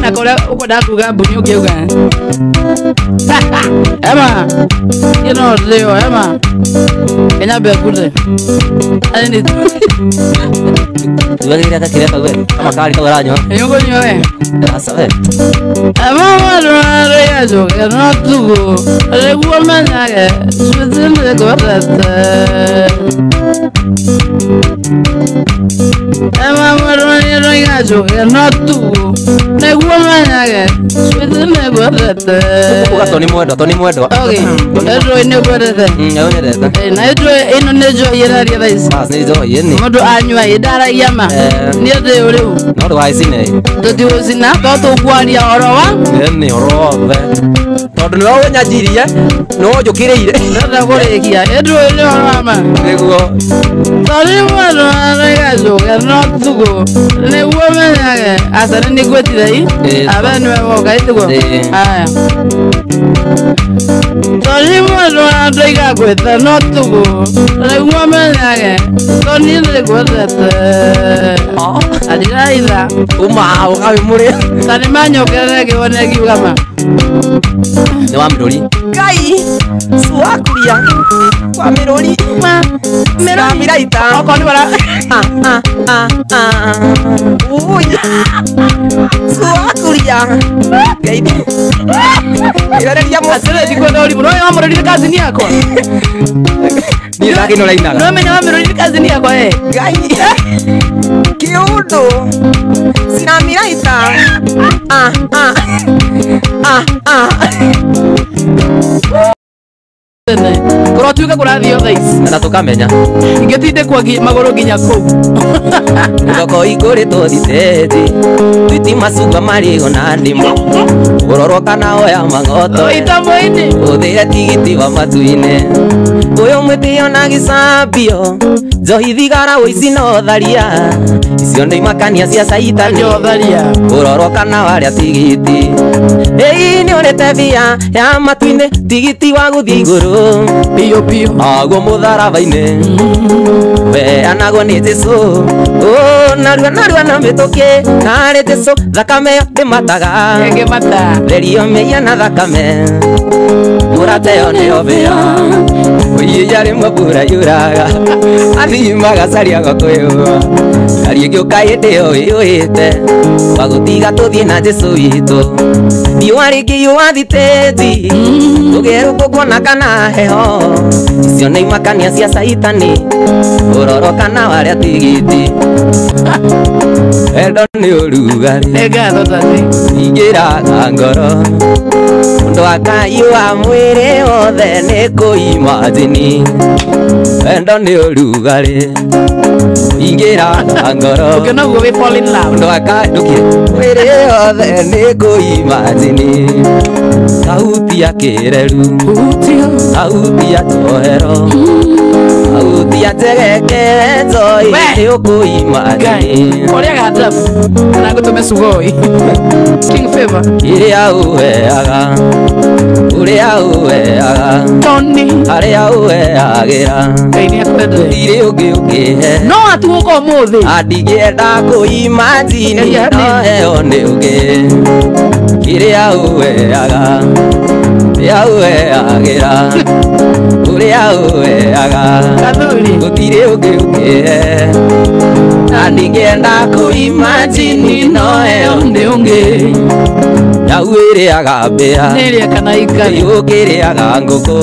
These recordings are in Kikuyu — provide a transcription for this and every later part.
Na kũrĩa ũkwenda kuga mbu nĩ ũngĩuga. Ema. You Leo, Ema. Kenya bekute. Ani ni. Tuwagĩrĩra gakĩrĩa kau we kama kari kau aranyua. Nĩũkũnyua we. Aca we. Ema marware yajoke no tugo. Nĩguo menyage sweet nĩngwendete. Ema marware yajoke no tugo. Nĩguo menyage sweet nĩngwendete. Uga to nĩ mwendwa, to nĩ mwendwa. Okay. Ĩndũ nĩngwendete. Nĩnyendete. Na ĩndũ ĩno nĩ njohi ĩraria thaa ici. Bas nĩ njohi ĩni. Mũndũ anyua ĩ ndaragia ma. Niĩ ndĩ ũ rĩu. No ndũgagĩcine. Tũtigũcina to tũkwaria ũhoro wa Ĩni ũhoro wothe. Tondũ nĩwe ũnyanjirie, nĩwe ũnjũkĩrĩire. Ndĩrenda kũrĩkia. Ĩndũ nĩ ũhoro wa ma. Nĩguo. Tondũ mũndũ araigacoke no tukũ nĩguo menyage aca nĩ nĩngwĩtire i abe nĩwe woka ĩtiguo. Aya. Tondũ mũndũ andaiga gwĩta no tukũ nĩguo menyage tondũ niĩ nĩngwendete. Andiraitha. Uma ũkawĩmũrĩa. Ta nĩmanyokerere ngĩone ngiuga ma. Nĩ wa mĩrũri. Ngai cuakuria kwa mĩrũri. Mĩrũri. Mĩraita. Okorwo nĩ wara. Ui. Cuakuria. Ngai. Ĩrereria mũciĩ. Atĩrĩ ndikwenda ũrimũ. No wa mũrũri nĩ kazini yakwa. Niĩ ndakĩno rainaga. No menya wa mĩrũri nĩ kazini yakwa eh. Ngai. Kiundu. Sinamiraita. Ah ah. Ah ah. Kũrotuĩka kũrathiĩ thaa ici. Na tũkamenya. Ingĩtindĩkwo magũrũ nginya kũu. Thoko ikũrĩtwo thitĩti. Thiti macungwa marigũ na ndimũ. Ũrorwo kana oya mang'oto. Ita mũini. Ũthĩre tigiti wa matu-inĩ. Ũyũ mwĩtĩo na gĩcambio. Njohi thigara ũici na ũtharia. Icio nĩ imakania cia caitani. Ũtharia. Ũrorwo kana warĩa tigiti. Ĩĩ nĩ ũrĩte mbia ya matu-inĩ tigiti wa gũthiĩ igũrũ. Piũ piũ. Aguo mũtharaba-inĩ. Weanagwo nĩ Jesũ. Narua narua na mĩtũkĩ. Harĩ Jesũ thakame ĩyo ndĩmataga. Ĩngĩmata. Therio mĩia na thakame. Mũrata ĩyo nĩyo mbĩa. Ũiyĩia rĩmwe mbura yuraga. Athimaga caria gwakwĩyũa. Ngari ĩngĩũka hĩndĩ ĩyo ĩyũĩte. Wagũtiga tũthiĩ na Jesũ witũ. Riũa rĩngĩyũa thitĩti. Tũgerũkũ kuona kana heho. Icio nĩ imakania cia caitani. Ũrorwo kana warĩa tigiti. Wendo nĩ ũrugarĩ. Nĩ ngatho tati. Ingĩraga ngoro. Mũndũ akaiua mwĩrĩ wothe nĩ kũimajini. Wendo nĩ ũrugarĩ. Ingĩraga ngoro. Ũkĩona ũguo wĩ fall in love. Mũndũ ndũkire. Mwĩrĩ wothe nĩ kũimajini. Sauti ya kĩreru. Sauti ya njohero. Sauti ya njegeke njohi nĩ ũkũimajini. Ũrĩaga hatabu. Kana ngũtũme sugoi. King Favor. Kĩrĩa ũheaga. Ũrĩa ũheaga. Tony. Harĩa ũheagĩra. Ngai nĩ akwendete. Gũtirĩ ũngĩ ũngĩhe. No atuũka ũmũthĩ. Andingĩenda kũimajini no heo nĩ ũngĩ. Kĩrĩa ũheaga. Ũrĩa ũheagĩra. Ũrĩa ũheaga. Gathuri. Gũtirĩ ũngĩ ũngĩhe. Andingĩenda kũimajini no heo nĩ ũngĩ. Nyau ĩrĩaga mbĩa. Nĩrĩa kana ikari. Ũkĩrĩaga ngũkũ.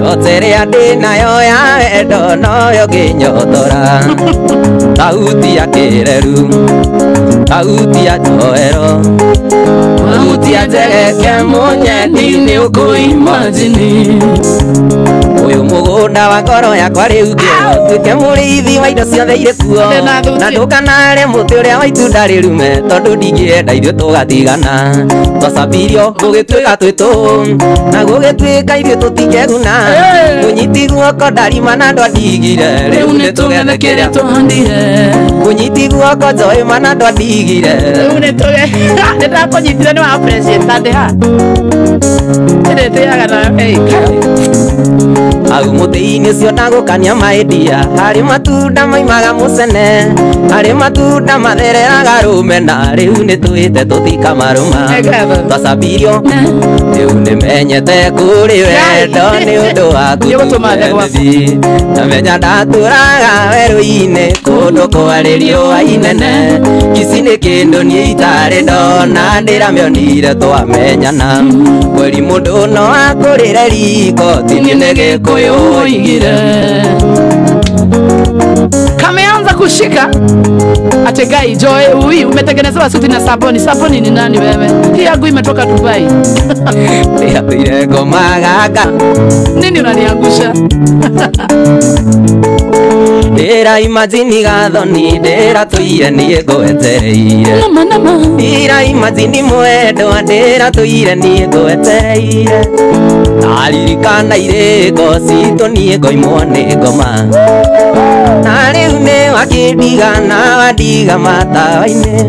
Yote ĩrĩa ndĩnayo ya wendo noyo ngĩnyotora. Sauti ya kĩreru. Sauti ya njohero. Sauti ya njegeke mũnyendi nĩ ũkũimajini. Ũyũ mũgũnda wa ngoro yakwa rĩu ngĩtuĩke mũrĩithi wa indo ciothe irĩ kuo. Na ndũkanarĩe mũtĩ ũrĩa wa itunda rĩrume tondũ ndingĩenda ithuĩ tũgatigana. Twacabirio gũgĩtuĩka twĩ tũ na gũgĩtuĩka ithuĩ tũtingĩguna. Mũnyiti guoko ndarima na ndwandigire rĩu nĩ tũgethe kĩrĩa tũhandire. Mũnyiti guoko njoĩ na ndwandigire rĩu nĩ tũge. Nĩ ndakũnyitire nĩ wa appreciate ndĩ ha. Ndĩtĩaga nayo. Hey. Au mũtĩ-inĩ ũcio ndagũkania maidia harĩ matunda maimaga mũcene harĩ matunda mathereraga rũmena rĩu nĩ twĩte tũtikamarũma twacabirio rĩu nĩmenyete kũrĩ wendo nĩ ũndũ waku namenya ndatũraga werũ-inĩ kũndũ kwarĩ riũa inene ici nĩ kĩndũ niĩ itarĩ ndona ndĩramĩonire twamenyana kweri mũndũ no akũrĩre riko ti niĩ nĩ Gĩkũyũ oigire. Kameanza kushika ategai Joy ui umetengenezewa suti na saboni. Saboni ni nani wewe? Hii yangu imetoka Dubai. Nini unaniangusha? Ndĩra imagine gathoni ndĩra tũire niĩ ngwetereire Ndĩra imagine mwendwa ndĩra tũire niĩ ngwetereire Ndaririkana irĩko citũ niĩ ngoimwo nĩ ngoma Na rĩu nĩ wakĩndiga na wandiga matawa-inĩ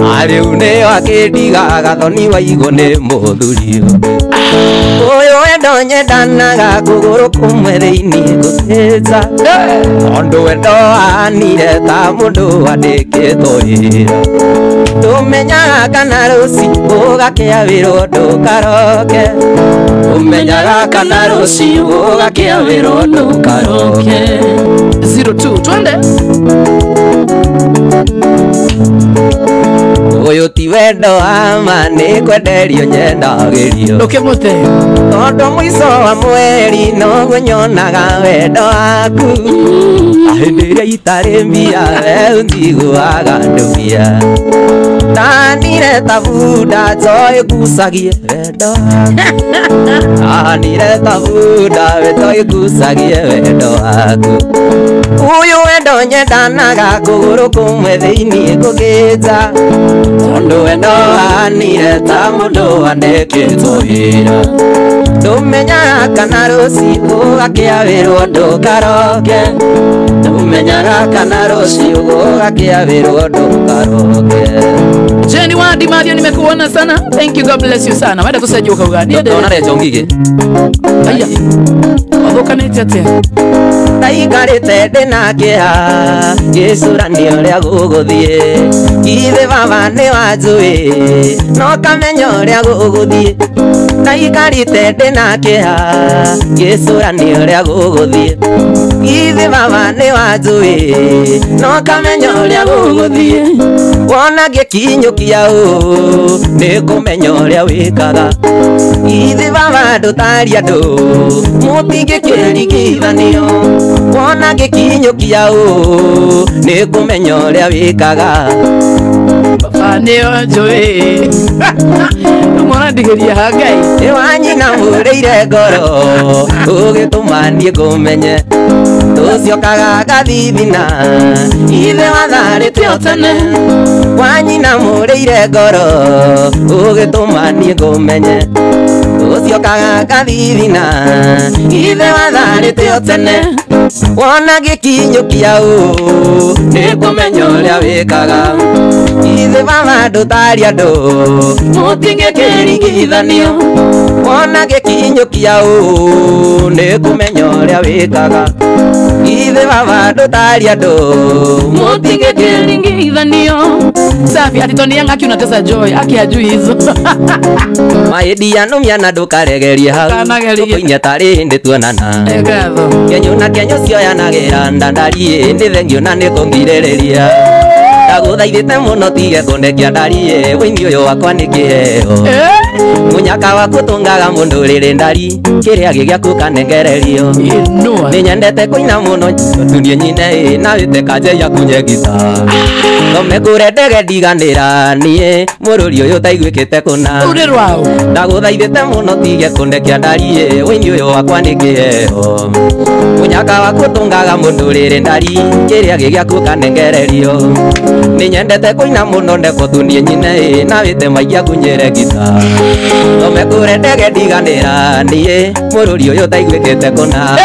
Na rĩu nĩ wakĩndiga gathoni waigwo nĩ mũthuri Ũyũ wendo nyendanaga kũgũrũ kũmwe thĩinĩ ngũthĩnja Tondũ wendo wanire ta mũndũ wandĩkĩtwo wĩra Tũmenyaga kana rũciũ ũgakĩa wĩrwo ndũkaroke Tũmenyaga kana rũciũ ũgakĩa wĩrwo ndũkaroke 02 twende. Ũyũ ti wendo wa ma nĩ kwenderio nyendagĩrio Ndũkĩmũte Tondũ mũico wa mweri noguo nyonaga wendo waku Hĩndĩ ĩrĩa itarĩ mbia we ũnjiguaga ndũbia Ndanire ta bunda njoĩ ngucagie wendo waku Ndanire ta bunda njoĩ ngucagie wendo waku Ũyũ wendo nyendanaga kũgũrũ kũmwe thĩinĩ ngũkĩnja Tondũ wendo wanire ta mũndũ wandĩkĩtwo wĩra Ndũmenyaga kana rũciũ ũgakĩa wĩrwo ndũkaroke Ndũmenyaga kana rũciũ ũgakĩa wĩrwo ndũkaroke. Jenny Wandi Mario nimekuona sana. Thank you, God bless you sana. Wenda tusejuka ugani. Ndona recho ngige. Aya. Wathukanĩte atĩa? Ndaikarĩte ndĩna kĩeha ngĩcũrania ũrĩa gũgũthiĩ Ithe baba nĩ wanjũĩ no kamenya ũrĩa gũgũthiĩ Ndaikarĩte ndĩna kĩeha ngĩcũrania ũrĩa gũgũthiĩ Ithe baba nĩ wanjũĩ no kamenya ũrĩa gũgũthiĩ Wona ngĩkinyũkia ũũ nĩ kũmenya ũrĩa wĩkaga Ithe baba ndũtari andũ mũtingĩkĩringithanio Wona ngĩkinyũkia ũũ nĩ kũmenya ũrĩa wĩkaga Baba nĩo njũĩ Mũrandigĩria ha Ngai Nĩ wanyina mũrĩire ngoro ũgĩtũma niĩ ngũmenye Tũciokaga gathithina ithe watharĩte o tene Wanyina mũrĩire ngoro ũgĩtũma niĩ ngũmenye Tũciokaga gathithina ithe watharĩte o tene Wona ngĩkinyũkia ũũ nĩ kũmenya ũrĩa wĩkaga Ithe baba ndũtari andũ mũtingĩkĩringithanio Wona ngĩkinyũkia ũũ nĩ kũmenya ũrĩa wĩkaga Ithe baba ndũtari andũ mũtingĩkĩringithanio. Safi ati Tony Young aki unatesa Joy aki hajui hizo. Maidia numia na ndũkaregerie hau Tũkũinia tarĩ hĩndĩ tuonana Kenyũ na kenyũ cioyanagĩra ndandariĩ nĩ thengio na nĩ kũngirĩrĩria Ndagũthaithĩte mũno tige kũndekia ndariĩ ũini ũyũ wakwa nĩ kĩheo Mũnyaka waku tũngaga mũndũ rĩrĩ ndari kĩrĩa gĩgĩaku kanengererio Nĩnyendete kũina mũno tunie nyine na wĩte kanje yakunye ngita Thome kũre ndege ndiganĩra niĩ mũrũri ũyũ ũtaiguĩkĩte kũna Ndagũthaithĩte mũno tige kũndekia ndariĩ ũini ũyũ wakwa nĩ kĩheo Mũnyaka waku tũngaga mũndũ rĩrĩ ndari kĩrĩa gĩgĩaku kanengererio Nĩnyendete kũina mũno ndeko tunie nyine na wĩte maikia kunyĩre ngita Thome kũre ndege ndiganĩra niĩ mũrũri ũyũ ũtaiguĩkĩte kũna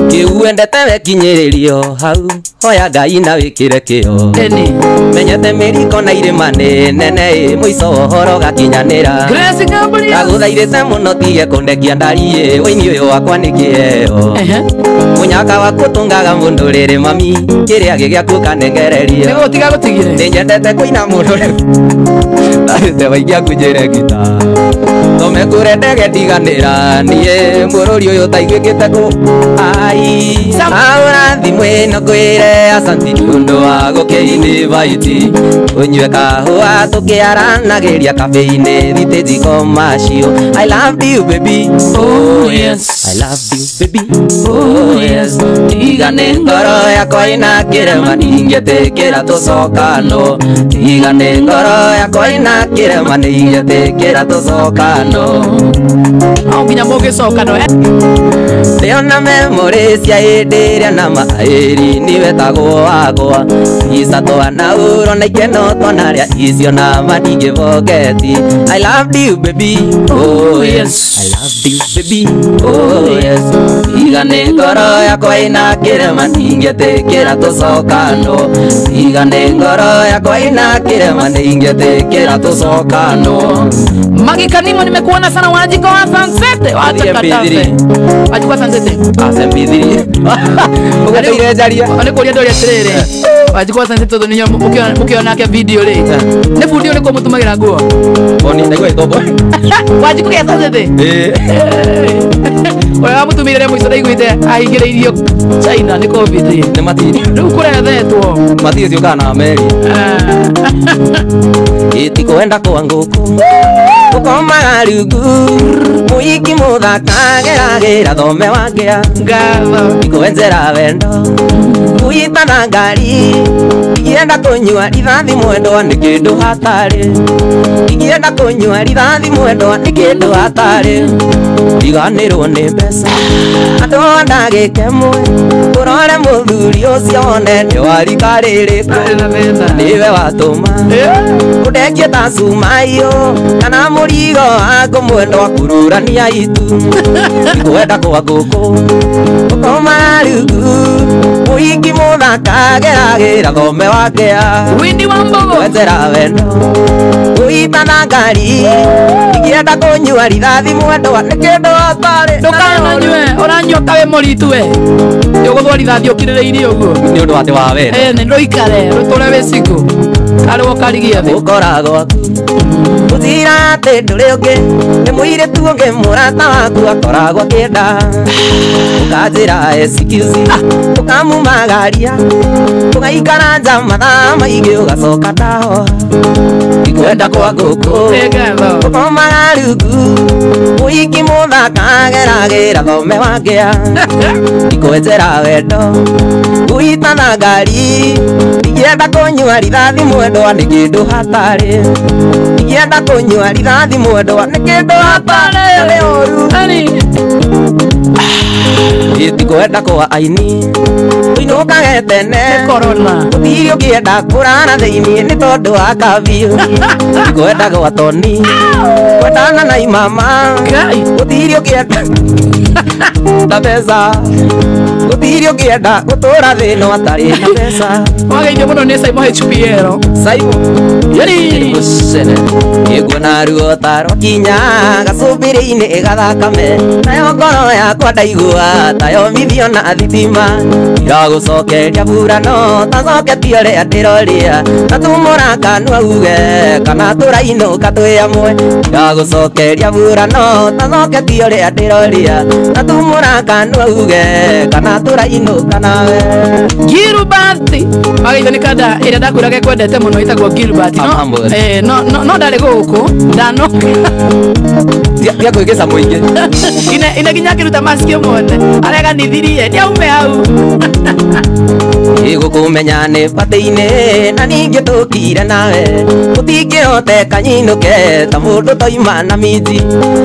Kĩu Ngwendete wekinyĩrĩrio hau hoya Ngai na wĩkĩre kĩo. Menyete mĩriko na irĩma nĩ nene ĩ mũico wa ũhoro gakinyanĩra. Ndagũthaithĩte mũno tige kũndekia ndariĩ ũini ũyũ wakwa nĩ kĩheo. Mũnyaka waku ũtũngaga mũndũ rĩrĩ mami kĩrĩa gĩgĩaku kanengereria. Nĩgũtiga gũtigire. Nĩnyendete kũina mũno rĩu ndarĩte waingĩ aku njĩre ngita. Thome kũrĩa ndege ndiganĩra niĩ bũrũri ũyũ ũtaiguĩkĩte kũ ai. Ahũra thimũ ĩno ngwĩre asanti nĩ ũndũ wa gũkĩinĩvaiti. Ũnyue kahũa tũkĩaranagĩria cafe-inĩ thitĩji commercial. I love you baby, oh yes. I love you baby, oh yes. Tiga nĩ ngoro yakwa ĩna kĩrema ndingĩtĩkĩra tũcokano. Tiga nĩ ngoro yakwa ĩna kĩrema ndingĩtĩkĩra tũcokano. No nginya mũgĩcokano Ndĩona memory cia hĩndĩ ĩrĩa na maĩri niwetagwo wakwa. Isa twanaurwo na ikeno twanarĩa icio na ma ndingĩboketi. I love you baby, oh yes. I love you baby, oh yes. Tiga nĩ ngoro yakwa ĩna kĩrema ndingĩtĩkĩra tũcokano. Tiga nĩ ngoro yakwa ĩna kĩrema ndingĩtĩkĩra tũcokano. Magikanimo nimekuona sana Wanjiko wa Sansete. Wacha katafe. Wanjiko wa Sansete. Asembithiri. Ugateire njaria. Nĩ kũria ndoria atĩrĩrĩ. Wanjiko wa Sansete tondũ nĩnyo mũkĩona ake video rĩ. Nĩ bundi ũrĩkũ mũtumagĩra nguo? Boni ndaigua ĩtombo. Wanjiko gĩa Sansete. Ĩĩ. Ũrĩa wamũtumĩire mũico ndaiguĩte ahingĩrĩirio China nĩ COVID. Nĩ matiri. Rĩu kũrethetwo. Matiri ciũkaga na meri. Ĩtikwenda kwa ngũkũ. Gũkomaga rungu mũhiki mũthaka geragĩra thome wangĩa. Ngatho. Ndikwenzera wendo kũitana ngari ingĩenda kũnyua rithathi mwendwa nĩ kĩndũ hatarĩ. Ingĩenda kũnyua rithathi mwendwa nĩ kĩndũ hatarĩ. Ndiganĩrwo nĩ mbeca andũ a ndagĩka ĩmwe ũrore mũthuri ũcio wone nĩ wa rika rĩrĩkũ. Nĩwe watũma ũndekie ta cuma iyũ kana mũrigo waku mwendwa kũrũrania itu. Ndikwenda kwa ngũkũ gũkoma rungu mũhiki mũthaka geragĩra thome wangĩa. Windi wa mbogo. Wenzera wendo kũitana ngari ingĩenda kũnyua rithathi mwendwa nĩ kĩndũ hatarĩ. Ndũkananyue ũranyua kawe mũritu we. Nĩũgũthwo rithathi ũkirĩrĩirie ũguo. Nĩ ũndũ atĩ wa wendo. Nĩ ndũikare rũtũre wĩ single. Karĩwo karigia thĩ. Ũkora gwaku gũtira atĩ ndũrĩ ũngĩ nĩ mũirĩtu ũngĩ mũrata waku akoragwo akĩenda. Ũkanjĩra excuse ũkamumagaria ũgaikara nja mathaa maingĩ ũgacoka ndahoa. Ndikwenda kwa ngũkũ gũkomaga rungu mũhiki mũthaka geragĩra thome wangĩa. Ndikwenzera wendo kũitana ngari ingĩenda kũnyua rithathi mwendwa nĩ kĩndũ hatarĩ. Ingĩenda kũnyua rithathi mwendwa nĩ kĩndũ hatarĩ. Nĩ ũru. Ĩtikwenda kwa aini ũinũkage tene. Nĩ corona. Gũtirĩ ũngĩenda kũrara thĩiniĩ nĩ tondũ wa kabiũ. Ndikwenda gwa Toni kwendana na imama. Gũtirĩ ũngĩenda na mbeca. Gũtirĩ ũngĩenda gũtũra thĩ no atarĩ na mbeca. Wageithio mũno nĩ Simon HPL. Simon. Yeri. Nĩnguona ruo ta rwakinya gacumbĩrĩ-inĩ gathakame nayo ngoro yakwa ndaigua ta yomithio na thitima. Ndiragũcokeria burano tacoketie ũrĩa ndĩroria tatumũra kanua uge kana tũrainũka twĩ amwe. Ndiragũcokeria burano tacoketie ũrĩa ndĩroria tatumũra kanua uge kana tũrainũka nawe. Gilbert. Wageithio nĩ kanda ĩrĩa ndakwĩraga ĩkwendete mũno ĩtagwo Gilbert. No no ndarĩ gũkũ ndanoka. Tia kwĩgĩca mũingĩ. Ine nginya akĩruta mask ũmwone areganithirie ndiaume hau. Ĩgũkũmenya nĩ batĩ-inĩ na ningĩ tũkire nawe gũtingĩhoteka nyinũke ta mũndũ toima na minji.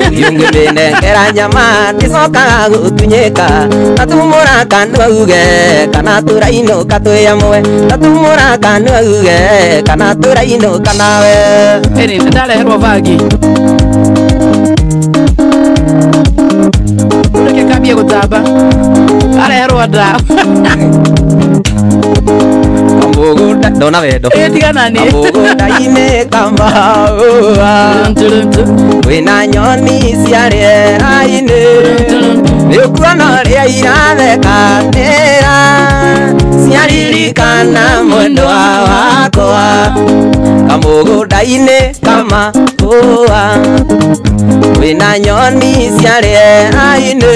Ũngĩmĩnengera nyama ndĩcokaga gũtunyĩka tatumũra kanua uge kana tũrainũka twĩ amwe. Tatumũra kanua uge kana tũrainũka nawe. Ĩni nĩndareherwo bangi. Reke kambie gũtamba. Areherwo ndawa. Kamũgũnda ndona wendo. Ĩ tigana niĩ. Kamũgũnda-inĩ kamaũa wĩna nyoni cia rĩera-inĩ nĩ ũkuona ũrĩa irathekanĩra ciaririkana mwendwa wakwa kamũgũnda-inĩ kamaũa wĩna nyoni cia rĩera-inĩ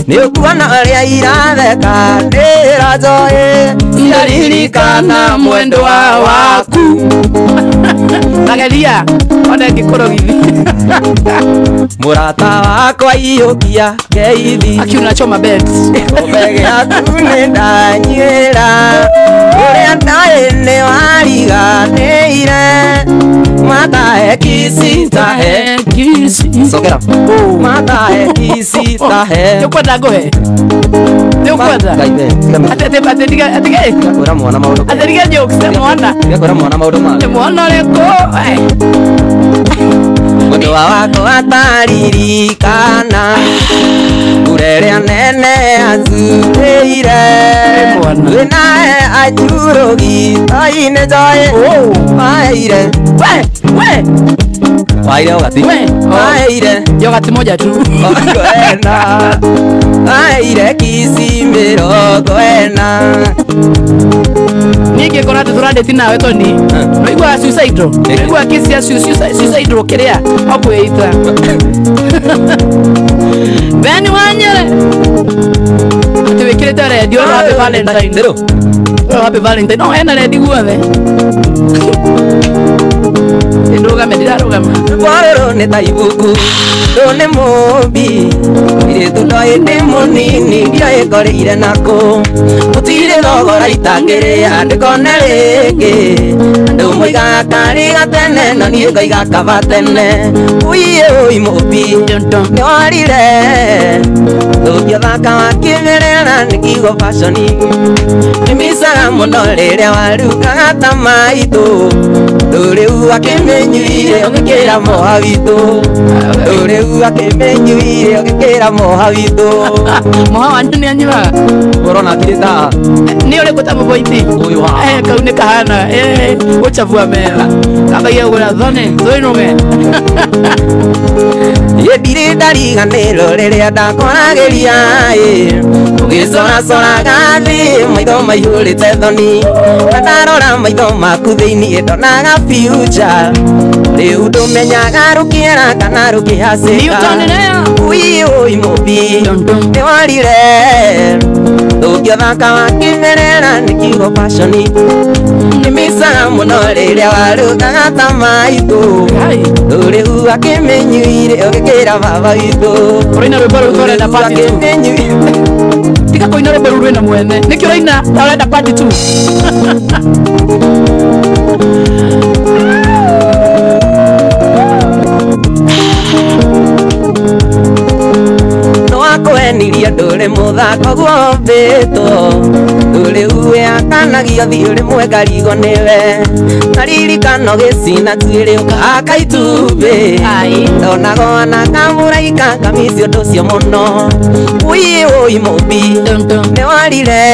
nĩ ũkuona ũrĩa irathekanĩra njoĩ ciaririkana mwendwa waku. Tageria one ngĩkũrogithi. Mũrata wakwa iyũkia ngeithi Akiuna choma bed. Gĩkombe gĩaku nĩ ndanyuĩra ũrĩa ndaĩ nĩ wariganĩire matahe kici tahe Kisi. cokera matahe kici tahe Nĩ ũkwenda ngũhe? Nĩ ũkwenda? Ngai we, tiga Atĩ atĩ atĩ tiga atĩ tiga kwĩra mwana maũndũ atĩ tiga jokes nĩ mwana. tiga kwĩra mwana maũndũ Nĩ mangĩ mwana ũrĩkũ? Eh. Mwendwa wakwa ataririkana mbura ĩrĩa nene acurĩire Mwana. wĩnae anyurũgito-inĩ njoĩ waeire We, we, waire ũgati we. waeire Yogati moja tu. mĩrongo ĩna waeire kici 40. Niĩ ngĩkora atĩ tũrandĩti nawe Tony. Noigua suicidal. Noigua kesi ya suicidal kĩrĩa o kwĩita. Ben Wanyere. Atĩ wĩkĩrĩte redio Happy Valentine. Nĩrũ? Oh, Happy Valentine. No, ena rendi guothe. Ndũgame, ndirarũgama. Rwĩmbo rũrũ nĩ ta ibuku rũrũ nĩ mũmbi mũirĩtu ndoĩ ndĩ mũnini ndioĩ ngorĩire nakũ gũtirĩ thogora itangĩrĩa ndĩkone rĩngĩ andũ moigaga karĩ gatene no niĩ ngoiga kaba tene ũiĩ ũi mũmbi nĩ warire thũkia thaka wa kĩmerera nĩ kiugo fashion nĩmicaga mũno rĩrĩa warugaga ta maitũ rĩu akĩmenyuire ũgĩkĩra moha witũ rĩu akĩmenyuire ũgĩkĩra moha witũ Moha wanyu nĩ anyuaga? Ũrona akirĩte haha Nĩ ũrĩkũ ta mũboiti? Ũyũ haha. Eh, kau nĩ kahana. Eh, gũchabua metha. Kambagia kũgũra thone, thũinũge. Ĩ ndirĩ ndariganĩrwo rĩrĩa ndakwaragĩria ĩ ũgĩcoracoraga thĩ maitho maihũrĩte thoni na ndarora maitho maku thĩiniĩ ndonaga future rĩu ndũmenyaga rũkĩera kana rũkĩhacĩka Newton nĩyo. Ui ui mũmbi nĩ warire thũkia thaka wa kĩmerera nĩ kiugo fashion nĩ micaga mũno rĩrĩa warugaga ta maitũ Kai. rĩu akĩmenyuire ũgĩkĩra baba witũ Ũraina rwĩmbo rũu ũrenda part two. akĩmenyuire Tiga kũina rwĩmbo rũu rwĩna mwene. Nĩkĩ ũraina na ũrenda part two? No akwenirie ndũrĩ mũthako guombĩtwo rĩu akanagio thiũ rĩmwe ngarigwo nĩwe naririkano gĩcina tuĩrĩ ũkahaka itumbĩ Ai. ndonagwo na kamũraika kamisi ũndũ ũcio mũno ũi ũi mũmbi nĩ warire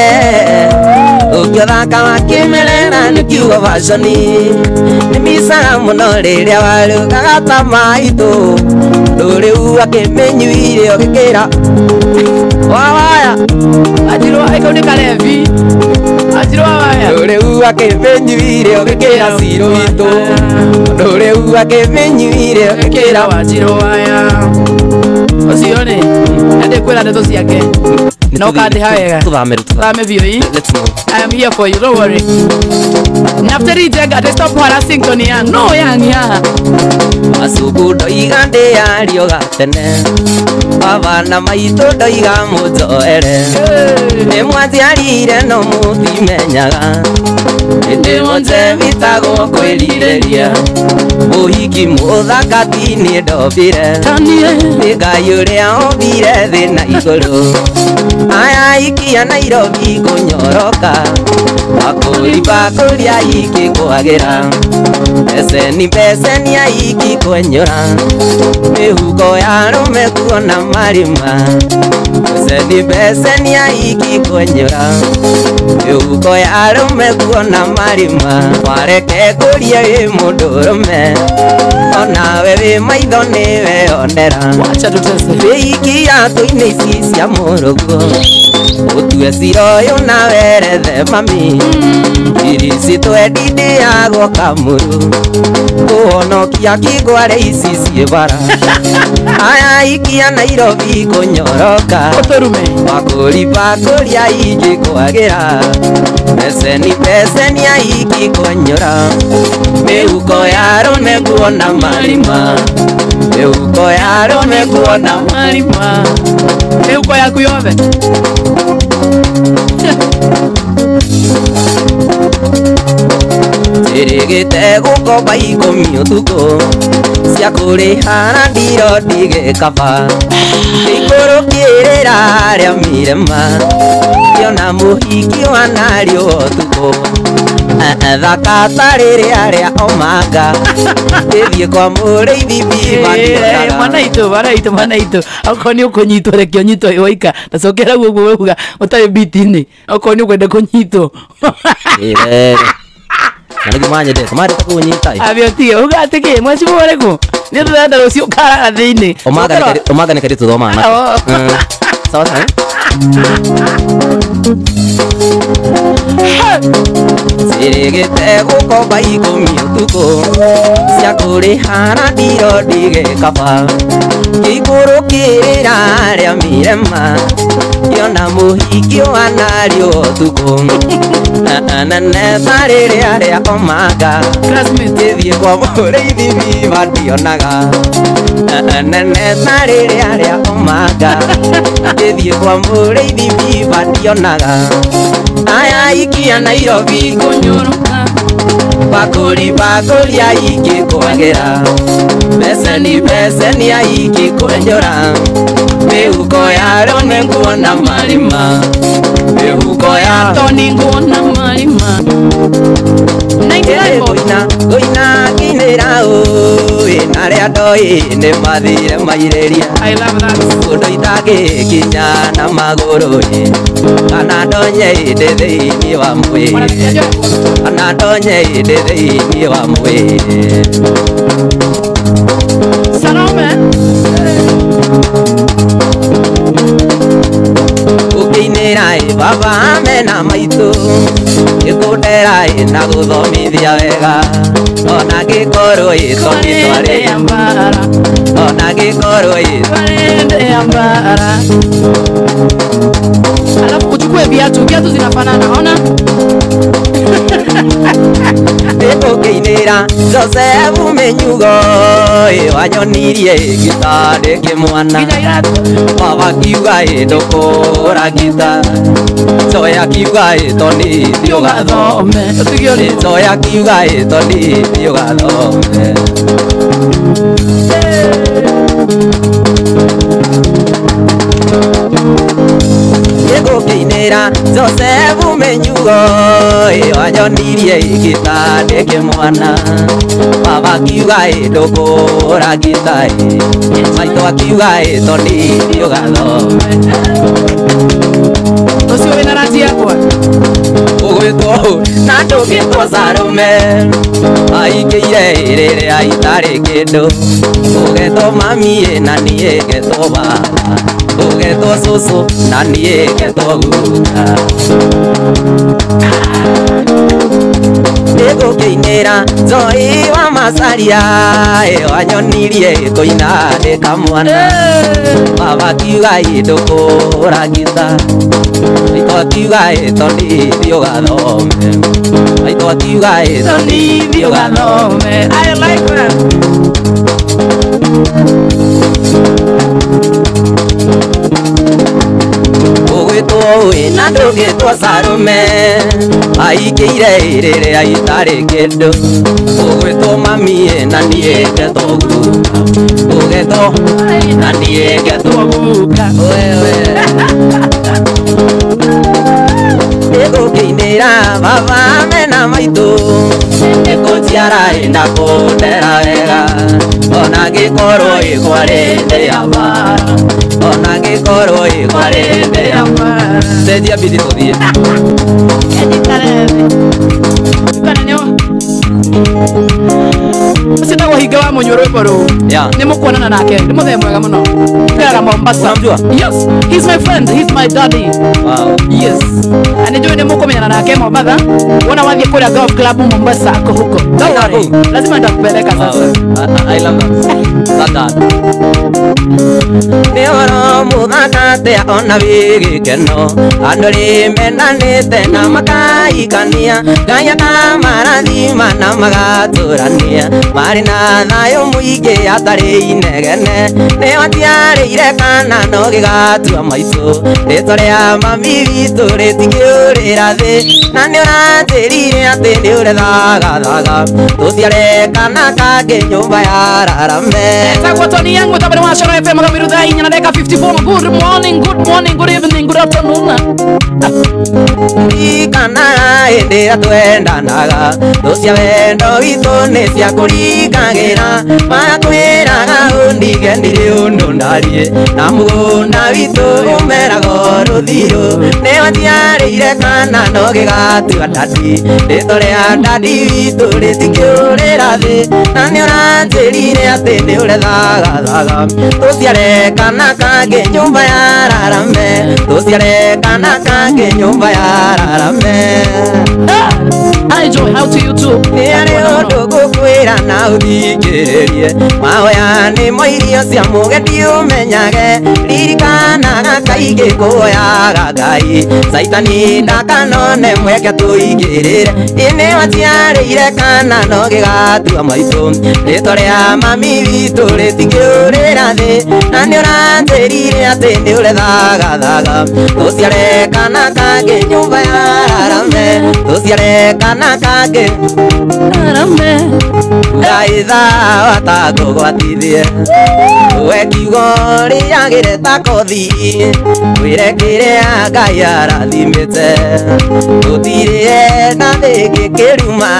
ũngĩothaka wa kĩmerera nĩ kiugo fashion nĩ micaga mũno rĩrĩa warugaga ta maitũ rĩu akĩmenyuire ũgĩkĩra wawaya Anjirwo kau nĩ karebi. Anjirwo waya. rĩu akĩmenyuire ũgĩkĩra cirũ witũ rĩu akĩmenyuire ũgĩkĩra Wanjirwo waya. Ũcio rĩ, nĩndĩkwĩra ndeto ciake. No ũkandĩha wega. Tũthame rĩu, tũthame. Thame biũ ĩ. Let's move. I am here for you, don't worry. Naftali Jenga, they stop harassing Tony Young. No, Young, yeah. Macuku ndoiga ndĩario gatene baba na maitũ ndoiga mũnjoere nĩ mwaciarire no mũtimenyaga ĩndĩ mũnje wĩtagwo kwĩrirĩria mũhiki mũthaka ti niĩ ndombire nĩ Ngai ũrĩa ombire thĩ na igũrũ Aya ikia Nairobi kũnyoroka bakũri bakũri aiki kwagĩra beseni beseni aiki kwenyũra mĩhuko ya arũme kuona marima beseni beseni aiki kwenyũra mĩhuko ya arũme kuona marima wareke kũria wĩ mũndũrũme onawe wĩ maitho nĩweyonera Wacha tutese. wĩikia tũinĩ ici cia mũrũguo ũtue cira ũyũ na werethe mami irici twendi ndĩagwo kamũrũ kũhonokia kĩngware ici ciĩ bara aya ikia Nairobi kũnyoroka Ũtũrume. bakũri bakũri aingĩ kwagĩra beseni beseni aingĩ kwenyũra mĩhuko ya arũme kuona marima mĩhuko ya arũme kuona marima. Mĩhuko yaku yothe. Njĩrĩgĩte gũkomba ikũmi ũtukũ cia kũrĩha na ndiro ndigĩkaba ikũrũkĩrĩra rĩa mirema kĩona mũhiki wanario ũtukũ thaka ta rĩrĩa rĩa omanga ĩthiĩ kwa mũrĩithi biba ndionaga Mwana itũ, mwana itũ, mwana itũ. Okorwo nĩ ũkũnyitwo reke ũnyitwo wĩ waika. Tacokera ũguo ũguo wauga ũtarĩ biti-inĩ. Okorwo nĩ ũkwenda kũnyitwo. Ĩrere na nĩguo manyendete mandĩte kũnyita ĩ. Ambia ũtige. Uga atĩ kĩ? Mwecimu ũrĩkũ? Nĩ tũrenda rũciũ ũkarara thĩinĩ. Omanga nĩ kairĩtu thomaga nako. Oh. Sawa sawa. Njĩrĩgĩte gũkomba ikũmi ũtukũ cia kũrĩha na ndiro ndigĩkaba kĩikũrũkĩrĩra rĩa mirema kĩona mũhiki wanario ũtukũ nene ta rĩrĩa rĩa omanga Classmate. ĩthiĩ kwa mũrĩithi biba ndionaga nene ta rĩrĩa rĩa omanga ĩthiĩ kwa mũrĩithi biba ndionaga aya ikia Nairobi Kũnyoroka. bakũri bakũri aingĩ kwagĩra beseni beseni aingĩ kwenyũra mĩhuko ya arũme kuona marima mĩhuko ya Toni nguona marima. 99 bob. Ngũina ngũina nginĩra ũĩ na arĩa ndoĩ nĩ mathire mairĩria I love that. kũndũ itangĩkinya na magũrũ ĩ kana ndonye ndĩ thĩinĩ wa mwĩrĩ Mwanasikia kana ndonye ndĩ thĩinĩ wa mwĩrĩ Salome. Ũkĩinĩra ĩ baba mena maitũ ĩkũndera ĩ na gũthomithia wega ona ngĩkorwo ĩ Twarende ya tonditwarĩ mbara. ona ngĩkorwo ĩ Twarende ya mbara. Alafu uchukue viatu, viatu zinafanana. Ona? Ũkĩinĩra Josefu Mĩnyugo ĩ wanyonirie ngita ndĩ kĩmwana Nginya iratu. baba kiuga ĩ ndũkũra ngita Njoya kiuga ĩ toni thiĩ ũgathome Ũgathome. Ũtige ũrimũ. Njoya kiuga ĩ toni thiĩ ũgathome Gĩgũkĩinĩra Josefu Mĩnyugo ĩ wanyonirie ngita ndĩ kĩmwana baba kiuga ĩ ndũkũra ngita ĩ maitũ akiuga ĩ toni thiĩ ũgathome Ũcio wĩna rangi yakwa. Ũgwĩtwo na ndũgĩtwo Salome aingĩire rĩrĩa itarĩ kĩndũ ũgetwo mami ĩ na niĩ ngetwo baba ũgetwo cũcũ na niĩ ngetwo guka Nĩngũkĩinĩra Njohi wa Macaria ĩ wanyonirie kũina ndĩ kamwana baba kiuga ĩ ndũkũra ngita maitũ akiuga ĩ toni thiĩ ũgathome maitũ akiuga ĩ Toni thiĩ ũgathome. I like that. Ũgwĩtwo Na ndũgĩtwo Salome aikĩire rĩrĩa itarĩ kĩndũ ũgwĩtwo mami na niĩ ngetwo guka ũgetwo na niĩ ngetwo guka wewe nĩngũkĩinĩra baba mena maitũ nĩkũnjiara na kũndera wega ona ngĩkorwo ĩkwarĩ ndĩ ya mbara ona ngĩkorwo ĩkwarĩ ndĩ ya mbara cenjia bithi tũthiĩ Ũcio hinga wa mũnyuo rwĩmbo rũu nĩ mũkuonana nake nĩ mũthee mwega mũno ikaraga Mombasa. Yes, he's my friend, he's my daddy. Wow. Yes, na nĩ njũĩ nĩ mũkũmenyana nake Mombasa wona wathiĩ kũrĩa golf club Mombasa ako huko. Don't worry, lazima nitakupeleka sasa. I love that. That. Nĩ ũhoro mũthaka atĩa ona wĩ gĩkeno andũ rĩ mendanĩte na makaikania Ngai akamarathima na magatũrania marĩ na thayũ mũingĩ atarĩ inegene nĩ watiarĩire kana no gĩgatua maitũ rĩtwa rĩa mami witũ rĩtingĩũrĩra thĩ na nĩ ũranjĩrire atĩ nĩ ũrethagathaga tũciare kana kangĩ nyũmba ya rarame. Etagwo Tony Young mũtabani wa Coro FM Gamiru thaa inya na ndagĩka 54. Good morning, good morning, good evening, good afternoon. Ririkana hĩndĩ ĩrĩa twendanaga thũ cia wendo witũ nĩ ciakũringagĩra makwĩraga ũndige ndirĩ ũndũ ndariĩ na mũgũnda witũ ũmeraga rũthiũ nĩ watiarĩire kana no gĩgatua ndadi rĩtwa rĩa ndadi witũ rĩtingĩũrĩra thĩ na nĩ ũranjĩrire atĩ nĩ ũrethagathaga tũciare kana kangĩ nyũmba ya rarame tũciare kana kangĩ nyũmba ya rarame. Hi Joy, how to you too. Nĩ arĩ ũndũ ngũkwĩra na ũthikĩrĩrie mahoya nĩmo irio cia mũgendi ũmenyage ririkanaga kaingĩ kũhoyaga Ngai Caitani ndakanone mweke tũingĩrĩre ĩ nĩ watiarĩire kana no gĩgatua maitũ rĩtwa rĩa mami witũ rĩtingĩũrĩra thĩ na nĩ ũranjĩrire atĩ nĩ ũrethagathaga tũciare kana kangĩ nyũmba ya rarame tũciare kana kangĩ rarame Ngai thawa takũgwatithie we kiugo rĩagĩre ta kothi wĩre kĩrĩa Ngai arathimĩte tũtirĩe na thĩ kĩruma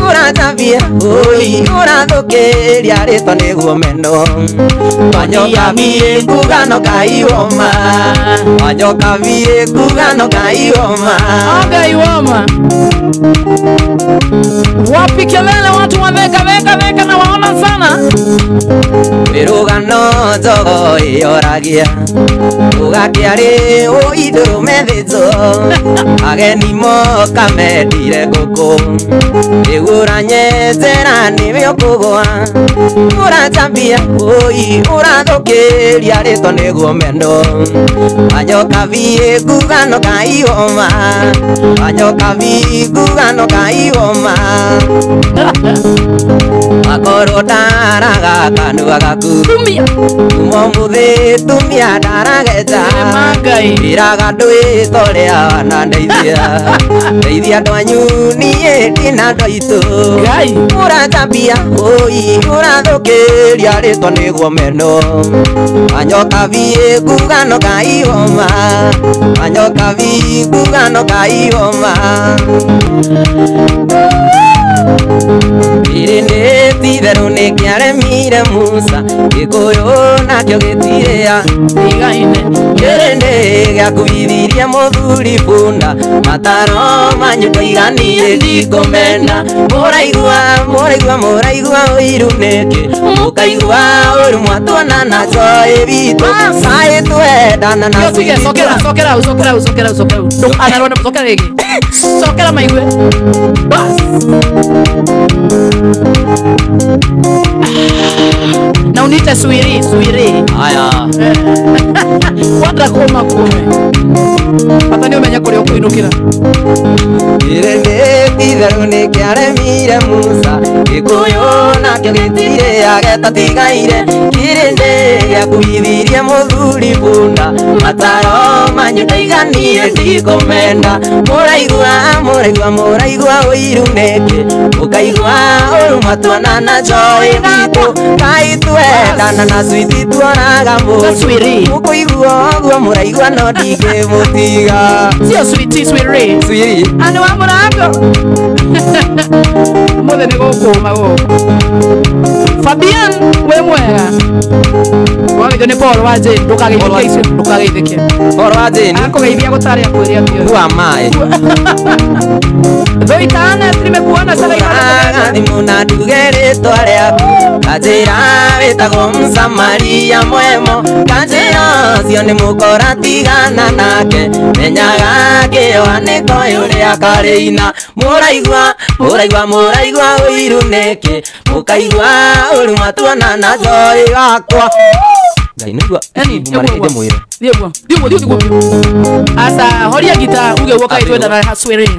ũratambia ũi ũrathũkĩria rĩtwa nĩguo meno wanyoka biĩ kuga no Ngai woma wanyoka biĩ kuga no Ngai woma Ngai woma. Wapi kelele watu wameka weka weka na waona sana. Mĩrũgano njogo ĩyoragia ũgakĩarĩ ũindũrũme thĩnjwo ageni moka mendire ngũkũ rĩu ũranyenjera nĩwe ũkũgũa ũranjambia ũi ũrathũkĩria rĩtwa nĩguo mendo wanyoka biĩ nguga no Ngai woma wanyoka biĩ nguga no Ngai woma akorwo ndaraga kanua gaku kuma mũthĩ tumia ndarageja ĩraga ndwĩtwa ũrĩa wanandeithia ndeithia andũ anyu niĩ ndĩna andũ aitũ ũranjambia ũi ũrathũkĩria rĩtwa nĩguo meno wanyoka biĩ nguga no Ngai woma wanyoka biĩ nguga no Ngai woma Ĩrĩ nĩ itherũ nĩ kĩaremire Musa Gĩkũyũ nakĩo gĩtirĩa Igaine Kĩrĩ nĩ gĩakuithirie mũthuri bunda mataro manyu tũiganire ndikũmena mũraigua mũraigua mũraigua ũiru nĩkĩ mũkaigua ũru mwatuona na coĩ witũ caĩ twendana na Cokera cokera cokera cokera cokera ndũkanarwo cokera rĩngĩ cokera maigue bas na unite suiri suiri aya kwanda kuma kume hata nĩ ũmenye kũrĩa ũkũinũkĩra Ĩrĩ nĩ itherũ nĩ kĩaremire Musa Gĩkũyũ nakĩo gĩtirĩaga Gageta tigaire kirinde gĩakuithirie mũthuri bunda mataro manyu ndaiganire ndikumenda mũraigua mũraigua mũraigua ũiru nĩkĩ ũkaigua ũru matuona na joy witũ kai twendana na switi tuonaga mũndũ mũkũigua ũguo mũraigua no ndingĩmũtiga. Sio switi swiri swiri andu wa mũrango mothe nĩ gũkũma gũkũ. Fabian wĩ mwega wagithio nĩ Paul wa Jane ndũkageithĩke icio ndũkageithĩke. Paul wa Jane akũgeithia gũtarĩ akwĩre atĩ wa maĩ Thoitana nimekuona sana imara thimũ na nduge rĩtwa rĩaku kanjĩra wĩtagwo Msamaria mwemo kanjĩra ũcio nĩ mũkora tigana nake menyaga kĩoa nĩ koĩ ũrĩa karĩina mũraigua mũraigua mũraigua ũiru nĩkĩ mũkaigua ũru matuona na joy wakwa. Ngai nĩgua marĩkĩtie mwĩre thiĩ guo thiĩ guo asa horia gita uge guo kai twenda na haswere.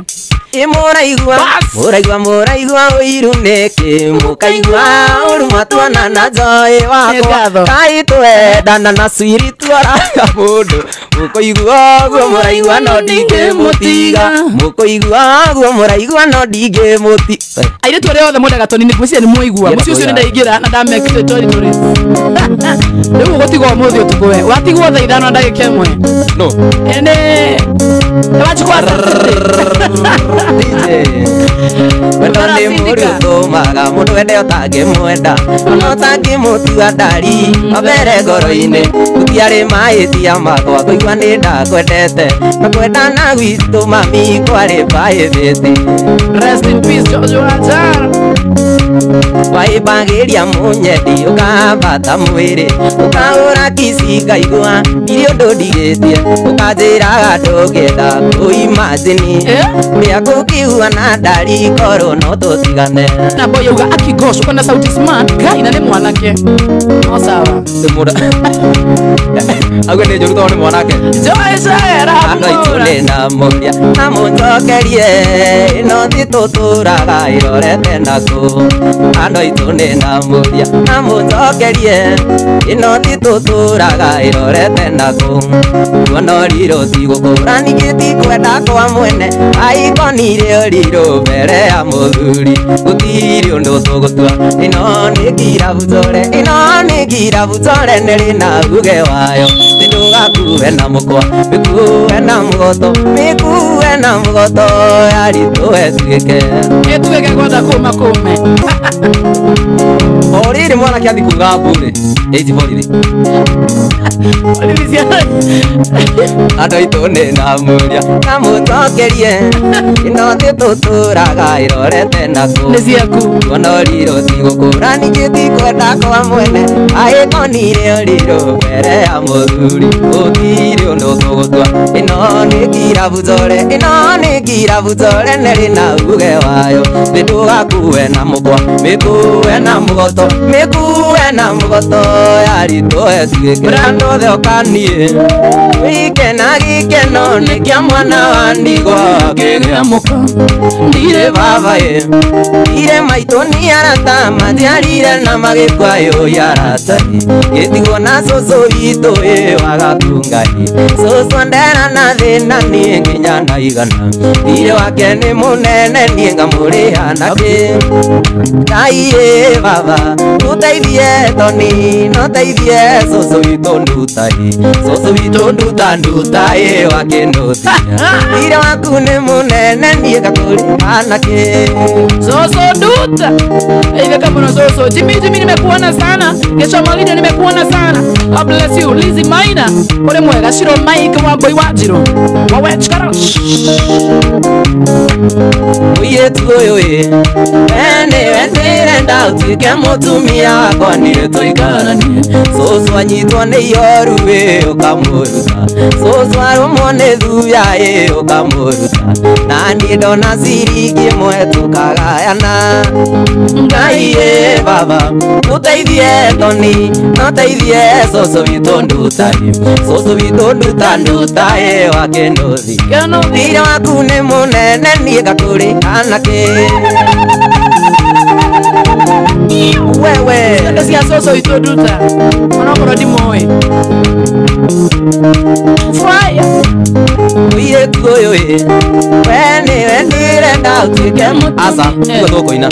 Mũraigua mũraigua mũraigua ũiru nĩkĩ mũkaigua ũru matuona na joy wakwa kai twendana na swiri tuoraga mũndũ mũkũigua ũguo mũraigua no ndingĩmũtiga mũkũigua ũguo mũraigua no ndingĩmũtiga. Airĩtu arĩa othe mwendaga Tony nĩ ngwĩciria nĩ mwaigua mũciĩ ũcio nĩ ndaingĩra na ndamekire Tony tũrĩ rĩu ũgũtigwo ũmũthĩ ũtukũ we watigwo thaa 5 na ndagĩka 1 no ene wachukua DJ wendo nĩ mũru ũtũmaga mũndũ wende ũtangĩmwenda ona ũtangĩmũtua ndari wambere ngoro-inĩ gũtiarĩ mahĩtia makwa kũigua nĩ ndakwendete na kwendana gwitũ mami kwarĩ private. Rest in peace George Wanjara. Waibagĩria mũnyendi ũkambata mwĩrĩ ũkahũra kici ngaigua ndirĩ ũndũ ndigĩtie ũkanjĩraga ndũngĩenda kũimajini ũrĩa kũkiugua na ndari korwo no tũtigane. Na boy uga akigosh uko na sauti smart gai na nĩ mwanake no sawa auge nĩ njũru tondũ nĩ mwanake. Joy Sarah andũ aitũ nĩ ndamũria na mũnjokerie ĩno thĩ tũtũraga ĩrorete nakũ andũ aitũ nĩ ndamũria na mũnjokerie ĩno thĩ tũtũraga ĩrorete nakũ kuona ũrirũ ti gũkũra ningĩ ti kwenda kwa mwene aikonire ũrirũ mbere ya mũthuri gũtirĩ ũndũ tũgũtua ĩno nĩ ngirabu tore ĩno nĩ ngirabu tore nĩrĩ na uge wayo ndũgakue na mũkwa mĩkue na mũgoto mĩkue na mũgoto yaritũ ĩtuĩke ĩtuĩke gwatha kũma kũme. O rĩrĩ mwanake athi kuga mbũrĩ ĩti borithi andũ aitũ nĩ ndamũria na mũnjokerie ĩno thĩ tũtũraga ĩrorete nakũ nĩ ciaku kuona ũrirũ ti gũkũra ningĩ ti kwenda kwa mwene aĩkonire ũrirũ mbere ya mũthuri gũtirĩ ũndũ tũgũtua ĩno nĩ ngirabu tore ĩno nĩ ngirabu tore nĩrĩ na uge wayo thĩ ndũgakue na mũkwa mĩkue na mũgoto mĩkue na mũgoto yaritũ ĩtuĩke andũ othe ũkaniĩ wĩkena gĩkeno nĩ kĩa mwana wa ndigwa kĩgĩa mũka ndirĩ baba ĩ ndirĩ maitũ nĩ arata matiarire na magĩkua yũi arata gĩtigwo na cũcũ witũ ĩ wagakungai cũcũ ndera na thĩna niĩ nginya ndaigana thirĩ wake nĩ mũnene niĩ ngamũrĩha nakĩ Ngai ĩ baba ũteithie Tony no teithie cũcũ witũ nduta ĩ cũcũ witũ nduta nduta ĩ wakĩnũthia thirĩ waku nĩ mũnene niĩ ngakũrĩha nakĩ Cũcũ nduta iveka mũno cũcũ. Jimmy Jimmy nimekuona sana Kesho Malido nimekuona sana. God bless you Lizzy Maina uri mwega Shiro Mike wa Boy wa Njiro wa Wechkara mũirĩtu ũyũ ĩ we nĩwe ndĩrenda ũtuĩke mũtumia wakwa niĩ tũikaranie cũcũ anyitwo nĩ ihoru ĩ ũkamũruta cũcũ arũmwo nĩ thuya ĩ ũkamũruta na niĩ ndona ciringi ĩmwe tũkagayana Ngai ĩ baba ũteithie Tony no teithie cũcũ witũ nduta ĩ cũcũ witũ nduta nduta ĩ wakĩnũthi thirĩ waku nĩ mũnene niĩ ngakũrĩha nakĩ wewe cia Ngeithia cũcũ witũ Nduta onokorwo ndimũĩ. Fire. Mũirĩtu ũyũ ĩ, we nĩwe ndĩrenda ũtuĩke aca tiguo tũkũina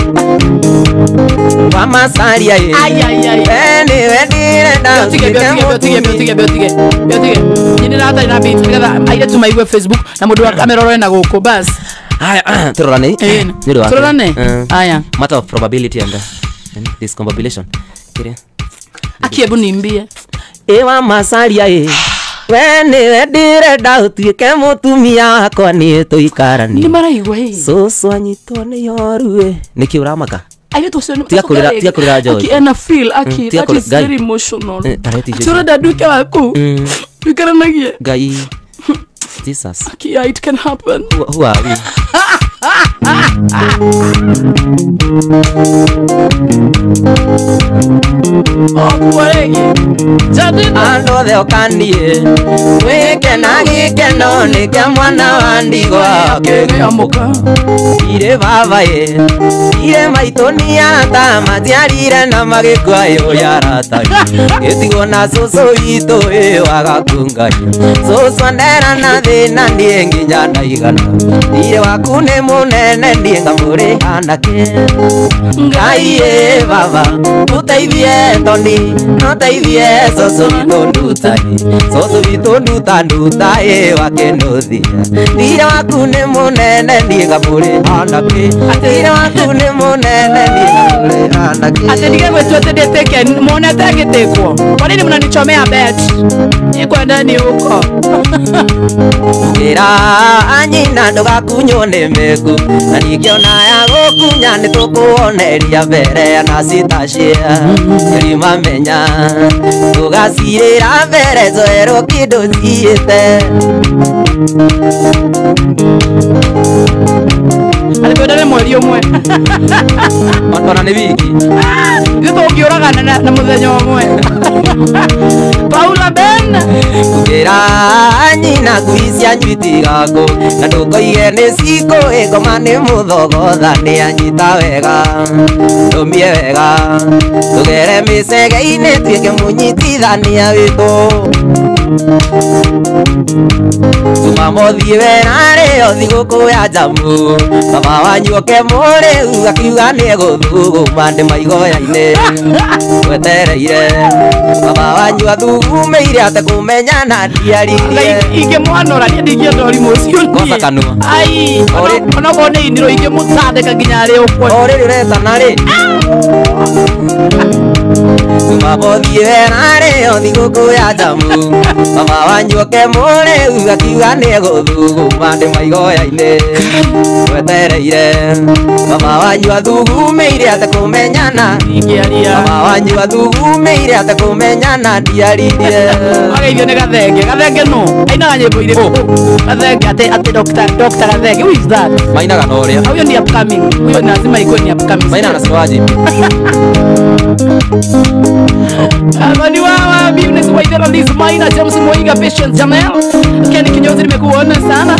wa Masaria ĩ, Ai ai ai. we nĩwe ndĩrenda Biotige ũtuĩke biotige biotige biotige biotige. Nyini ratarĩ na beat nĩgetha airĩtu maigue Facebook na mũndũ wa kamera ũrore na gũkũ bas. Haya, tũrorane. Ĩĩ. Nĩ ũndũ wa Tũrorane? Aya. Matter of probability and discombobulation. Kĩrĩa Akiebu nimbie. Ĩ wa Masaria ĩ, we nĩwe ndĩrenda ũtuĩke mũtumia wakwa niĩ tũikaranie. Nĩ maraigua ĩ. Cũcũ anyitwo nĩ ihoru ĩ. Nĩkĩ ũramaka? Airĩtu acio Tiga kũrĩra- tiga kũrĩra George. Aki ena feel aki Tiga that kũrĩra- is Ngai. very emotional. Ta rete icio. Ati ũrenda nduĩke waku. Tuikaranagie. Ngai. Jesus. Aki, yeah, it can happen. Who are we? Oh, rĩngĩ. Jadina. Andũ othe ũkaniĩ wĩkena gĩkeno nĩ kĩa mwana wa ndigwa Amũka. Irĩ baba ĩ, irĩ maitũ nĩ arata matiarire na magĩkua ĩ arata gĩtigwo na cũcũ witũ ĩ wagakungai cũcũ andera na thĩna niĩ nginya ndaigana irĩ waku nĩ mũnene niĩ ngamũrĩha nakĩ Ngai ĩ baba ũteithie Toni ũteithie cũcũ witũ Nduta ĩ, cũcũ witũ Nduta Nduta ĩ wakĩnũthia thirĩ waku nĩ mũnene niĩ ngamũrĩha nakĩ thirĩ waku nĩ mũnene niĩ ngamũrĩha nakĩ. Ati ndige gwĩtua atĩ ndĩtĩke muonete ngĩtĩkwo. Kwa nini mnanichomea bet? Nikwenda ni huko. Ngĩra anyina ndũgakunywo nĩ mĩku na ningĩ ona ya gũkunya nĩ tũkũoneria mbere na citacĩa mamenya tũgacirĩra mbere njoerwo kĩndũ ciĩte. Ati twendane mweri ũmwe. Ona nĩ wiki. Ithuĩ tũngĩũragana na mũthenya ũmwe. Paula Ben. Ngĩra nyina ngui cianyu itigakũ na ndũkoige nĩ cikũ ĩ ngoma nĩ mũthogotha nĩ anyita wega ndũmie wega tũgere mĩcege-inĩ tuĩke mũnyitithania witũ Jumamothi wena rĩo thigũkũ ya njamu baba wanyu oke mũrĩu akiuga nĩ egũthuguma ndĩ maigoya-inĩ wetereire baba wanyu athugumĩire atekũmenya na ndiaririe. Ingĩmwanũra niĩ ndingĩenda ũrimũ ũcio niĩ. Kosa kanua. Ai, onokorwo nĩ inirwo ingĩmũtandĩka nginya arĩ ũkwe. O rĩrĩ ũretana rĩ Jumamothi wena rĩo thigũkũ ya njamu baba wanyu oke mũrĩu akiuga nĩ egũthuguma ndĩ maigoya-inĩ wetereire baba wanyu athugumĩire atekũmenyana Ingĩaria. baba wanyu athugumĩire atekũmenyana ndiaririe. Wageithio nĩ Gathenge. Gathenge nũ? Ainaga nyĩmbo irĩkũ? Gathenge atĩ Dr. Gathenge. Who is that? Mainaga na ũrĩa. Huyo ni upcoming. Huyo ni lazima ikuwe ni upcoming. Mainaga na Siwaji. Amani wawa Eunice Waithera, Liz Maina, James Moiga, Patience Jamel, Kenny Kinyozi nimekuona sana.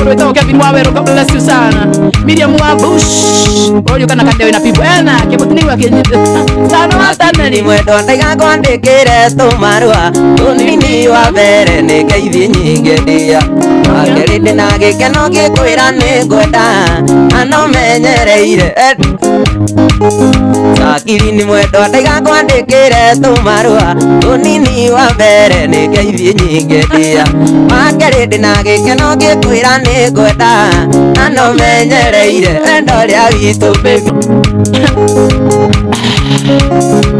Wetagwo Kevin Wawero, God bless you sana. Miriam Wabush, ũrĩa kana kandewe na people ena kĩbutini wa kĩnyite. Sana wa taneri. Mwendwa ndaiga kwandĩkĩre tũmarũa tũnini wa mbere nĩ ngeithi nyingĩ ndia wa kerĩ ndĩna gĩkeno ngĩkwĩra nĩ ngwenda na no menyereire Sakiri nĩ mwendwa ndaiga kwandĩkĩre tũmarũa tũnini wa mbere nĩ ngeithi nyingĩ ndia wa kerĩ ndĩna gĩkeno ngĩkwĩra nĩ ngwenda na no menyereire wendo ũrĩa witũ baby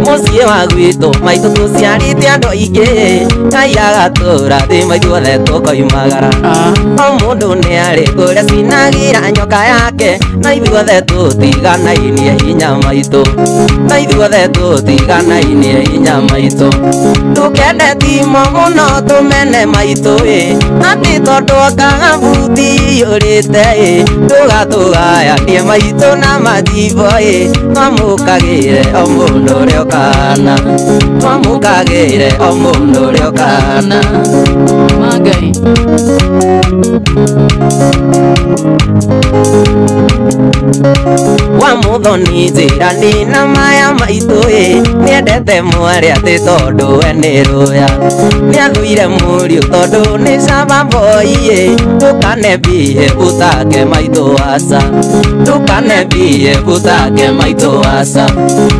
Mũciĩ wa gwitũ maitũ tũciarĩte andũ aingĩ Ngai agatũra thĩ maithuothe tũkoimagara O mũndũ nĩ arĩ kũrĩa cinagĩra nyoka yake na ithuothe tũtiganainie hinya maitũ na ithuothe tũtiganainie hinya maitũ Tũkende timo mũno tũmene maitũ ĩ atĩ tondũ okaga buti iyũrĩte ĩ tũgatũgayanie maitũ na majimbo ĩ twamũkagĩre o mũndũ ũrĩa ũkaga. ũkana twamũkagĩre o mũndũ ũrĩa ũkana Magai wa muthoni njĩra nĩ maya maitũ ĩ nĩendete mwarĩ atĩ tondũ we nĩ rũya nĩathũire mũriũ tondũ nĩ caba boy ĩ ndũkanembie butake maitũ aca ndũkanembie butake maitũ aca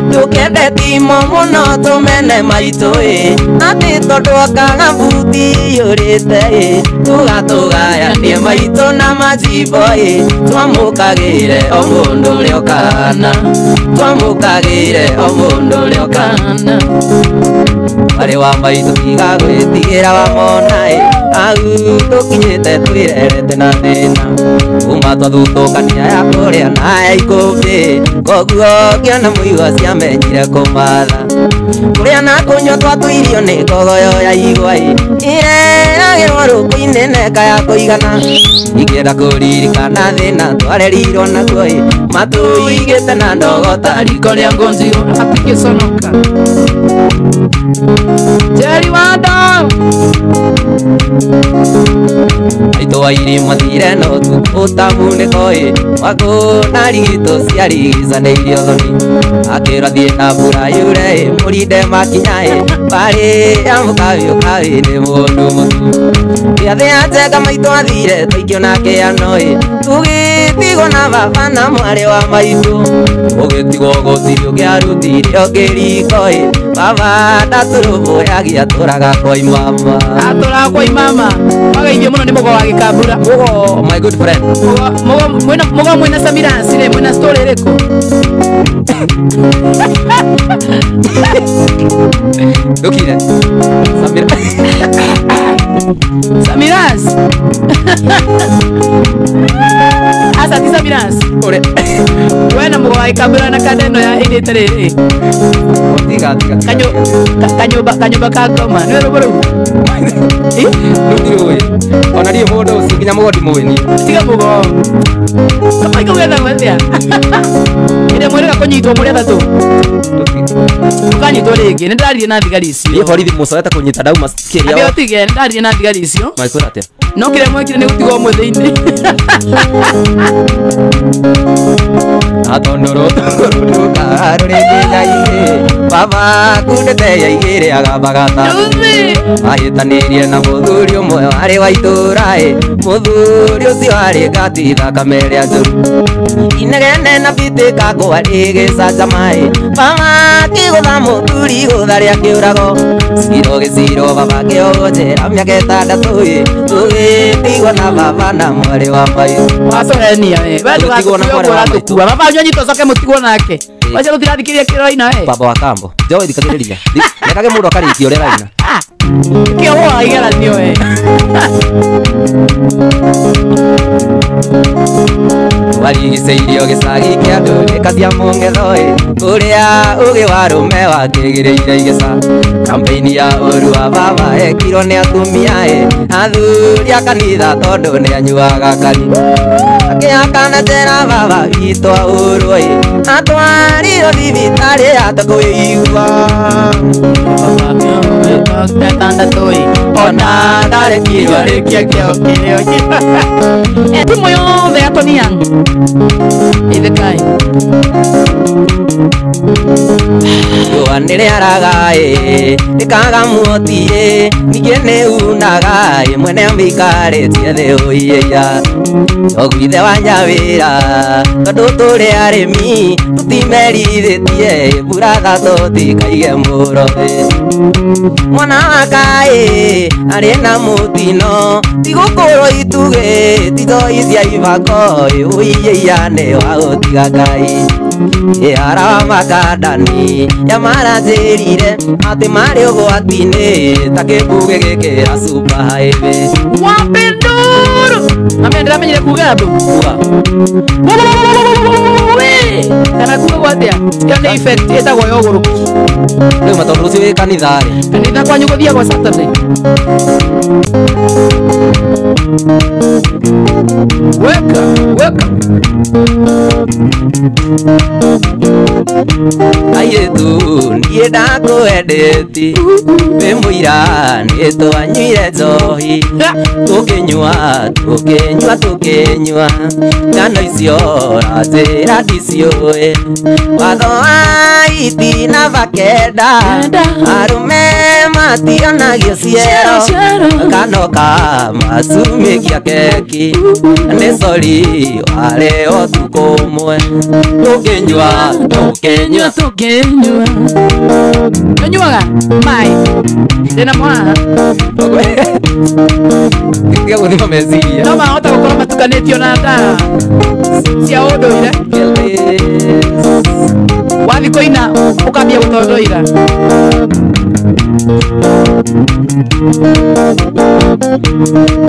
ndũkende timo mũno tũmene maitũ ĩ atĩ tondũ akaga buti iyũrĩte ĩ tũgatũgayanie maitũ na majimbo ĩ twamũkagĩre o mũndũ ũrĩa ũkana twamũkagĩre o mũndũ ũrĩa ũkana mwarĩ wa maitũ tiga gwĩtigĩra wamona ĩ au tũkinyĩte twĩrerete na thĩna kuma twathutũkania ya kũrĩa na ya ikũmbĩ koguo ngĩona mũigua ciamenyire kũmatha kũrĩa na kũnyua twatũirio nĩ kogoyo ya igwa ĩ ĩreragĩrwo rũkũ-inĩ neka ya kũigana ingĩenda kũririkana thĩna twarerirwo naguo ĩ matũigĩte na ndogo ta riko rĩa ngonzio apike sonoka Jerry Wanda maitũ wa irima thire no ũtamunĩko ĩ wakũ na rigito ciarigicanĩirio thoni akĩrwo thiĩ na mbura yure ĩ mũrinde makinya ĩ mbarĩ ya mũkawi ũkawi nĩ mũndũ mũtu gĩathĩ ya njenga maitũ athire twaikio na kĩano ĩ tũgĩtigwo na baba na mwarĩ wa maitũ ũgĩtigwo gũtirĩ ũngĩarutire ũngĩriko ĩ baba ndatũrũmbũyagia atũraga kwa imama atũraga kwa imama wagaithio mũno nĩ mũgo wa gĩkambura mũgo my good friend mũgo mwĩna Samira Ansire mwĩna story ĩrĩkũ ndũkire Samira Samiras asa ti Samiras ore wena mũgo wa gĩkambura na kanda ĩno ya ĩrĩte rĩrĩ tiga tiga kanyũmba ka ngoma nĩ rũmũ rũu rĩu ndirũĩ ona ndiĩ mũndũ ũcio nginya mũgo ndimũĩ niĩ tiga mũgo kamaika gwethagwo atĩa ĩrĩa mwĩrĩga kũnyitwo mũrĩ atatũ ndũkanyitwo rĩngĩ nĩ ndaririe na thigari icio niĩ borithi mũcoete kũnyita ndauma kĩrĩa ambia ũtige nĩ ndaririe na thigari icio makwĩra atĩa no kĩrĩa mwekire nĩ gũtigwo ũmwe thĩinĩ atondoro rũrĩ thĩna-inĩ baba kundĩte yaigĩre agabagata ahĩtanĩirie na mũthuri ũmwe warĩ wa itũũra ĩ mũthuri ũcio arĩ ngati thakame ĩrĩa njũru inegene na mbĩtĩka kwarĩ gĩcanjama ĩ baba akĩgũtha mũthuri gũtha rĩa kĩũrago ciro gĩciro baba akĩohwo njera mĩaka ĩtandatũ ĩ tũgĩtigwo na baba na mwarĩ wa maitũ watũhenia we we Tũgĩtigwo na mwarĩ wa maitũ ndũgatũkua baba wanyu anyitwo coke mũtigwo nake wacha gũtirathikĩria kĩroina we baba wa kambo njoe thikagĩrĩria rekage mũndũ akarĩkia ũrĩa araina kĩohwo igeranio we warigicĩirio gĩcagi kĩa ndũrĩka cia mũng'etho ĩ kũrĩa ũgĩ wa rũme wakĩgĩrĩire igeca kampeini ya ũru wa baba ekirwo nĩ atumia ĩ athuri a kanitha tondũ nĩ anyuaga kari akĩhakana njera baba witũ ahũrwo ĩ atwarirwo thibitarĩ atakũigua ĩtandatũ ĩ ona ndarekirwo arĩkie kĩo kĩrĩa timu yothe ya Tony Young ithĩkai riũa nĩ rĩaraga ĩ rĩkaga muoti ĩ ningĩ nĩ unaga ĩ mwene mĩikarĩtie thĩ ũiĩia njogu ithe wa nyawĩra tondũ tũrĩ arĩmi tũtimerithĩtie ĩ mbura tũtikaige mũro ĩ mwana waka ĩ arĩ na mũtino ti gũkũrwo itugĩ ti toi cia ibako ĩ ũiĩia nĩ wa gũtiga Ngai ĩ ara wa makandani ya maranjĩrire atĩ marĩ ũgwati-inĩ ta kĩmbugĩ gĩkĩra super highway wapinduru amenya ndĩramenyire kuga andũ kuga kana kuga gwatia ĩyo nĩ effect ĩtagwo ya ũgũrũki rĩu matondũ rũciũ wĩ kanitha rĩ kanitha kwanyu gũthiagwo Saturday Weka, weka. Airĩtu niĩ ndakwendete wĩ mũira nĩ twanyuire njohi tũkĩnyua tũkĩnyua tũkĩnyua ngano icio ũranjĩra ndiciũĩ watho wa itina bakenda arũme mationagio ciero kano ka macumĩkia keki nĩ sori warĩ ũtukũ ũmwe tũkĩnyua tũkĩnyua tũkĩnyua Nyuaga mai ndĩna mwana Tiga gũthima meciria no mahota gũkorwo matukanĩtio na ndawa cia ũndũire wathi kũina ũkambia gũtondoira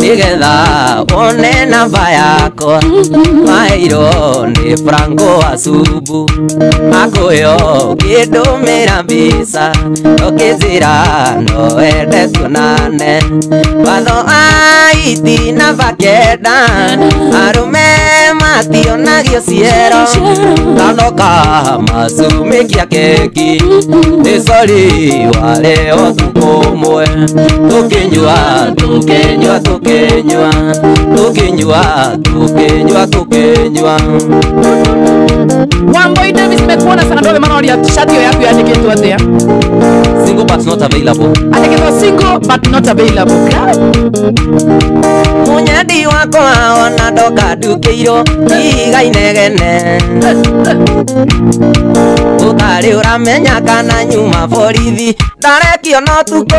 Nĩgetha wone namba yakwa maheirwo nĩ Franco wa Subu akũyo ngĩndũmĩra mbica ũkĩnjĩra no wende tuonane watho wa itina bakenda arũme mationagio ciero kano ka macumĩkia keki nĩ sori warĩ ũtukũ ũmwe tũkĩnyua tũkĩnyua tũkĩnyua tũkĩnyua tũkĩnyua tũkĩnyua Wamboi Davis nimekuona sana ndio maana ulia shati yako yandikitwo atia Single but not available. Andikitwo single but not available. Munyendi wakwa ona ndoka ndukĩirwo tiga inegene ũtarĩ ũramenya kana nyuma borithi ndarekio no tukũ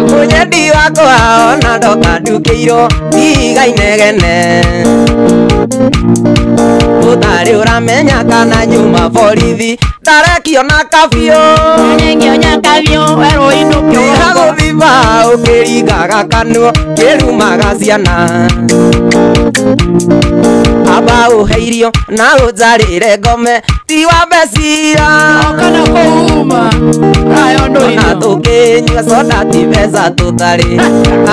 Munyendi wakwa ona ndoka ndukĩirwo tiga inegene ũtarĩ ũramenya kana nyuma borithi ndarekio na kabiũ Gũthiba ũkĩringaga kanua kĩrumaga ciana amba ũhe irio na ũnjarĩre ngome ti wa mbeca kana kũuma ona tũkĩnyua soda ti mbeca tũtarĩ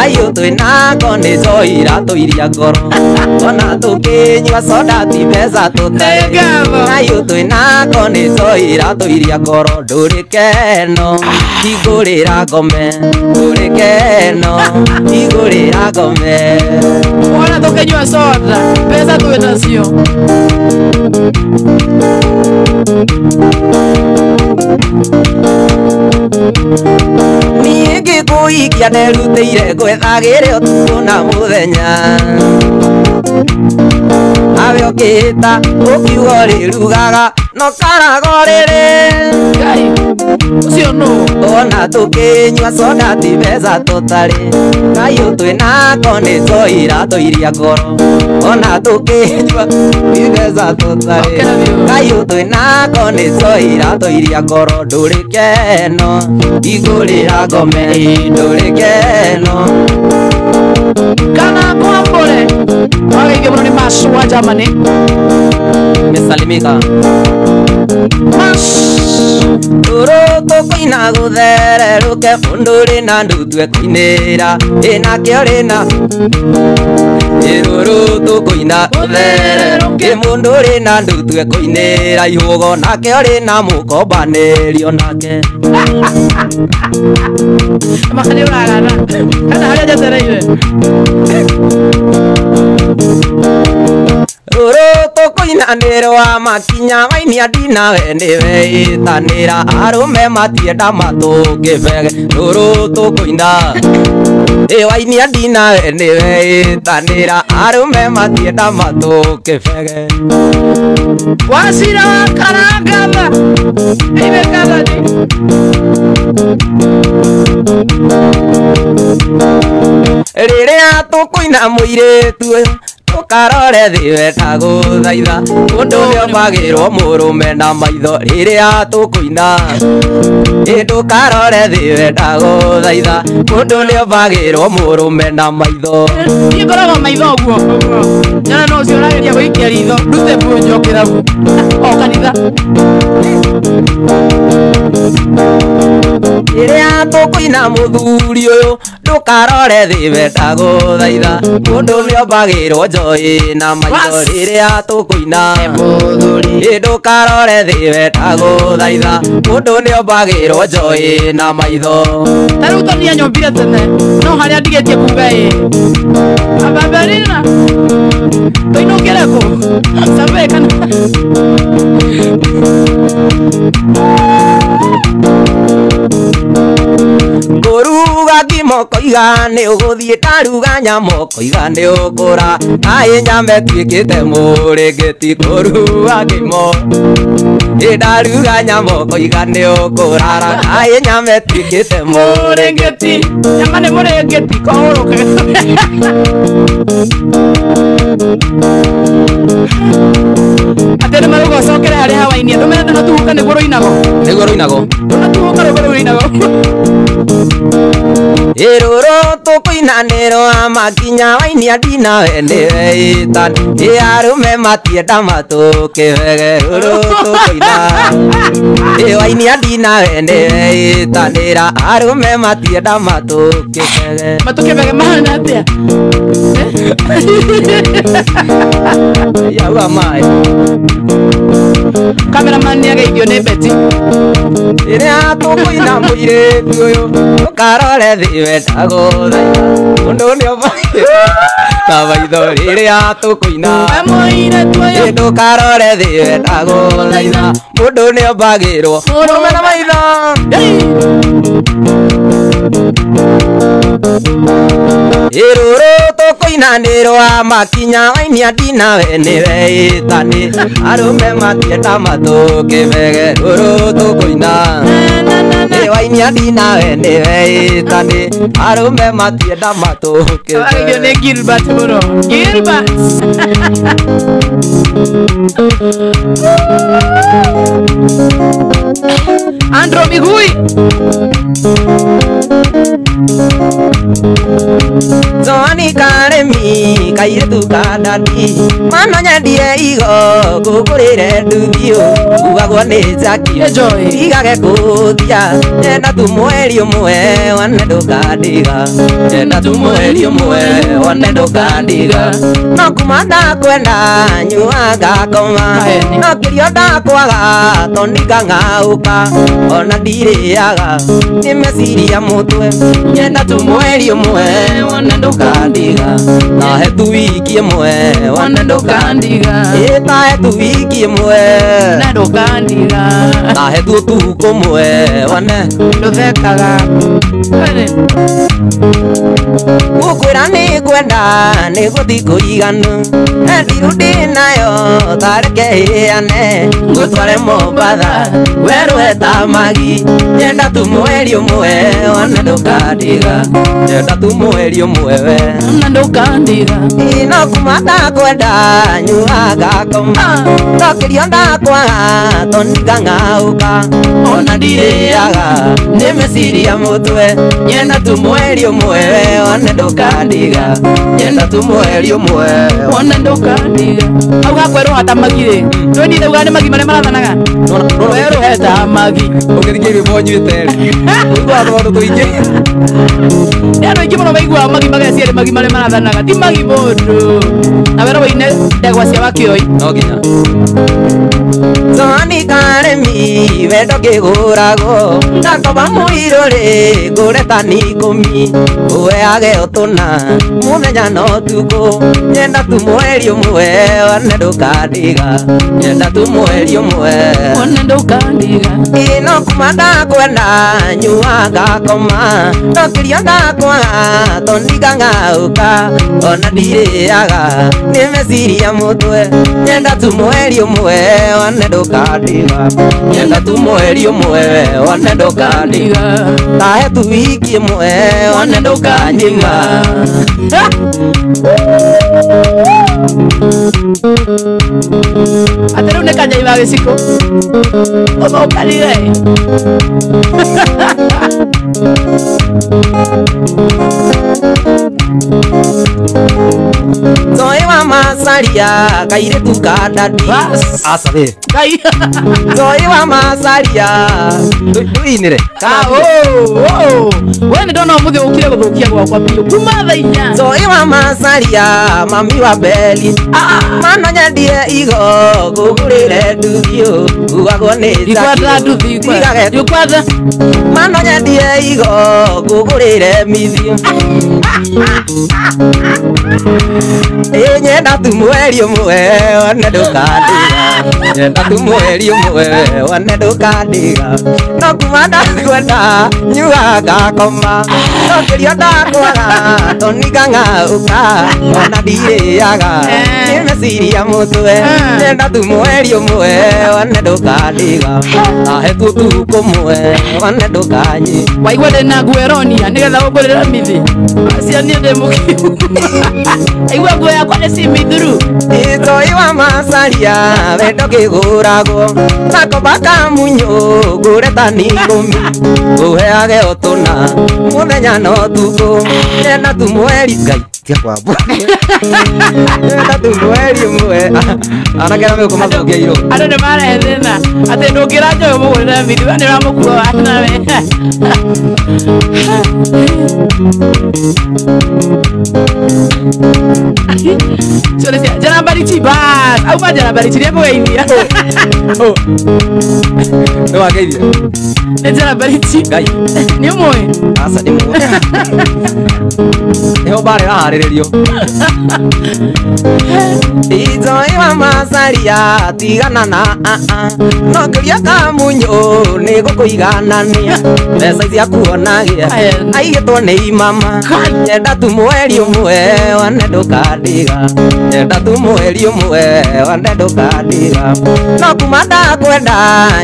aiyũ twĩnako nĩ njohi iratũiria ngoro ona tũkĩnyua soda ti mbeca tũtarĩ aiyũ twĩnako nĩ njohi iratũiria ngoro ndũrĩ keno hingũrĩra ngome ndũrĩ keno hingũrĩra ngome ona tũkĩnyua soda mbeca twĩnacio Niĩ ngĩkũhikia nderutĩire gwethagĩre ũtukũ na mũthenya awe ũkĩhĩta ũkiuga ũrĩrugaga no karaga ũrĩrĩ Ngai ũcio nũ ona tũkĩnyua soda ti mbeca tũtarĩ kayũ twĩnako nĩ njohi iratũiria ngoro ona tũkĩnyua ti mbeca tũtarĩ kayũ twĩnako nĩ njohi iratũiria ngoro ndũrĩ keno hingũrĩra ngome ndũrĩ keno kana kwambũre wageithio mũno nĩ Mash wa Germany Mesalimika Mash Rũrũ tũkũina gũthererũke mũndũ rĩ na ndutue kũinĩra ĩnakĩo rĩ na Rũrũ tũkũina gũthererũke mũndũ rĩ na ndutue kũinĩra ihũgo nakĩo rĩ na mũkombanĩrio nake Maka nĩ ũragana kana harĩa njetereire Rũrũ tũkũina nĩ rwa makinya wainia ndinawe nĩwe ĩtanĩra arũme matienda matũkĩbege rũrũ tũkũina ĩ wainia ndinawe nĩwe ĩtanĩra arũme matienda matũkĩbege Wacira wa karangatha ibe kathani Rĩrĩa tũkũina mũirĩtu ũkarore thĩ wendagũthaitha mũndũ nĩombagĩrwo mũrũme na maitho rĩrĩa tũkũina ĩ ndũkarore thĩ wendagũthaitha mũndũ nĩombagĩrwo mũrũme na maitho Niĩ ngoragwo maitho ũguo nyona no ũcio ũrageria gũikia ritho ndute bunjo kĩrabu o kanitha Rĩrĩa tũkũina mũthuri ũyũ ndũkarore thĩ wendagũthaitha mũndũ nĩombagĩrwo njoĩ na maitho rĩrĩa tũkũina mũthuri ndũkarore thĩ wendagũthaitha mũndũ nĩombagĩrwo njoĩ na maitho. Ta rĩu to nĩanyombire tene no harĩa ndigĩtie kuga ĩ ababarina tũinũkĩre kũ Sabe kana Ngũruga ngima ũkoiga nĩ ũgũthiĩ ndaruga nyama ũkoiga nĩ ũkũra kaĩ nyama ĩtuĩkĩte mũrĩngĩti kũruga ngima ndaruga nyama ũkoiga nĩ ũkũrara kaĩ nyama ĩtuĩkĩte mũrĩngĩti nyama nĩ mũrĩngĩti kohũrũka atĩ nĩ marũgocokere harĩa hawainia ndũmere ndũnatuhuka nĩguo rũinagwo nĩguo rũinagwo ndũnatuhuka rwĩmbo rũu rũinagwo. Ĩrũrũ tũkũina nĩ rwa makinya wainia ndinawe nĩwe ĩtani ĩ arũme matienda matũkĩwege rũrũ tũkũina ĩ wainia ndinawe nĩwe ĩtanĩra arũme matienda matũkĩwege matũkĩwege mahana atĩa? Yauga maĩ. Cameraman nĩageithio nĩ Betty. Rĩrĩa tũkũina mũirĩtu ũyũ ndũkarore thĩ wendagũthaitha mũndũ nĩombagĩrwo na maitho rĩrĩa tũkũina mũirĩtu ũyũ ndũkarore thĩ wendagũthaitha mũndũ nĩombagĩrwo mũrũme na maitho. Ĩrũrũ tũkũina nĩ rwa makinya wainia ndinawe nĩwe ĩtani arũme matienda matũkĩwege rũrũ tũkũina wainia ndinawe nĩwe ĩtani arũme matienda matũkĩwege. Ageithio nĩ Gilbert mũno Gilbert. Andro Migui. Joani karemi kairĩtu ka ndadi mano nyendire igo ngũkũrĩre nduthio ugagwo nĩ Jackie ndigage kũthia nyenda tu mweri ũmwe one ndũkandiga nyenda tu mweri ũmwe one ndũkandiga no kuma ndakwenda nyua ngakoma no kĩrio ndakwaga to ndingang'aũka ona ndirĩaga nĩ meciria mũtwe nyenda tu mweri ũmwe one ndũkandiga nahe tu wiki ĩmwe one ndũkandiga ĩ tahe tu wiki ĩmwe na ndũkandiga nahe tu ũtukũ ũmwe one ndũthekaga gũkwĩra nĩ ngwenda nĩ gũthi kũiganu thiru ndĩnayo tareke ĩane ngũtware Mombatha werũ hetamagi nyenda tu mweri ũmwe one ndũkandiga nyenda tu mweri ũmwe we na ndũkandiga no kuma ndakwenda nyua ngakoma no kĩrio ndakwaga to ndingang'aũka ona ndirĩaga nĩ meciria mũtwe nyenda tu mweri ũmwe one ndũkandiga nyenda tu mweri ũmwe one ndũkandiga hau hakwerũha ta magi rĩ ndũĩ ndauga nĩ magi marĩa marathanaga werũhe ta magi ũngĩthiĩ rwĩmbo nyuĩte rĩ ũiguaga tũmaũndũ tũingĩ nĩ andũ aingĩ mũno maiguaga magi mageciria nĩ magi marĩa marathanaga ti magi mũndũ na werũ wĩine ndegwa cia Wakĩoi no nginya Joani karemi wendo kĩgũragwo ndakoba mũirũ rĩ ngũre tani ikũmi ũheage ũtũna mũthenya na ũtukũ nyenda tu mweri ũmwe one ndũkandiga nyenda tu mweri ũmwe one ndũkandiga no kuma ndakwenda nyua ngakoma no kĩrio ndakwaga to ndingang'aũka ona ndirĩaga nĩ meciria mũtwe nyenda tu mweri ũmwe one ndũkandiga nyenda tu mweri ũmwe one ndũkandiga tahe tu wiki ĩmwe one ndũkanyima. Atĩ rĩu nĩ kanyai wa gĩciko ũmũkarire Zoe wa masaria kairitu ka dadi asabe Kai Zoe wa masaria tuinire ah oh we ni ndona umuthi ukire guthukia gwakwa biũ kuma thaa inya Zoe wa masaria mami wa beli mano nyendie igo ngũgũrĩre nduthio ugagwo nĩ ikwatha nduthi ikwatha mano nyendie igo ngũgũrĩre mithio nyenda tu mweri ũmwe one ndũkandiga nyenda tu mweri ũmwe one ndũkandiga no kuma ndakwenda nyuaga ngakoma no kĩrio ndakwaga tonika ng'aũka ona ndirĩaga nĩ meciria mũtwe nyenda tu mweri ũmwe one ndũkandiga ahe tu ũtukũ ũmwe one ndũkanyi waigua ndĩna nguo ĩronia nĩgetha ũngũrĩre mithi acio niĩ ndĩ mũkiu aigua nguo yakwa nĩ cimithuru Itoi wa masaria wendo kĩgũragwo gakomba ka munyũ ngũre tani ikũmi ngũheage ũtũna mũthenya na ũtukũ nyenda tu mweri Ngai tia kwambwo nyenda tu mweri ũmwe anake arĩa megũkũmathũkia irũ andũ nĩ marehe thĩna atĩ ndũngĩra njoyo mũgũrĩre mithi we nĩ ũramũkua nawe Jana Barichi bas auma Jana Barichi nĩ ekũgeithia nĩ wageithia nĩ Jana Barichi Ngai nĩ ũmũĩ aca ndimũĩ nĩho mbara ĩraharĩrĩrio Itoi wa masaria tigana na no kĩria kamunyũ nĩ gũkũiganania mbeca icia kuonagia aigĩtwo nĩ imama nyenda tu mweri ũmwe one ndũkandiga nyenda tu mweri ũmwe one ndũkandiga no kuma ndakwenda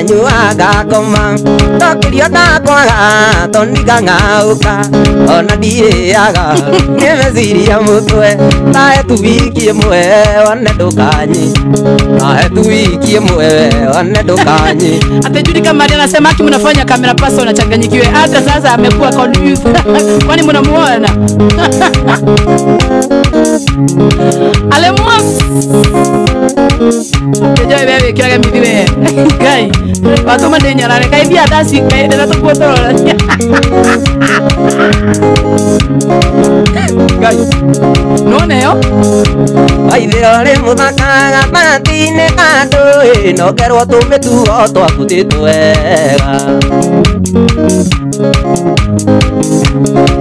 nyuaga ngakoma no kĩrio ndakwaga tonika ng'aũka ona ndirĩaga nĩ meciria mũtwe tahe tu wiki ĩmwe one ndũkanyi tahe tu wiki ĩmwe one ndũkanyi Ate Judy Kamari anasema haki mnafanya camera person achanganyikiwe hata sasa amekuwa confused kwani mnamuona Alemwas Tejo bebe kiraga mithi we Ngai watuma ndinyarare kai bia ndaci kai ndĩra tũkuotororania Ngai nona ĩyo Waithĩro rĩ mũthaka gatagatĩ-inĩ ka ndũĩ no ngerwo tũmĩtuo twaku ti twega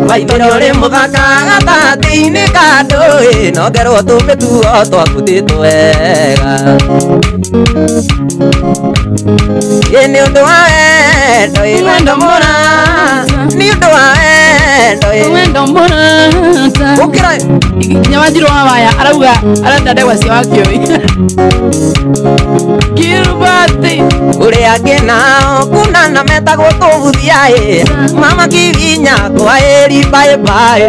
Waithĩro rĩ mũthaka gatagatĩ-inĩ ka ndũĩ no ngerwo tũmĩtuo twaku ti twega Ĩ nĩ ũndũ wa wendo ĩ wendo mũra nĩ ũndũ wa wendo ĩ wendo mũrata ũkĩra nginya Wanjiru wa Waya arauga arenda ndegwa cia Wakĩũi Kirubati ũrĩa angĩ nao kuna na metagwo tũbuthia ĩ mama kivinya kwa ĩri bye bye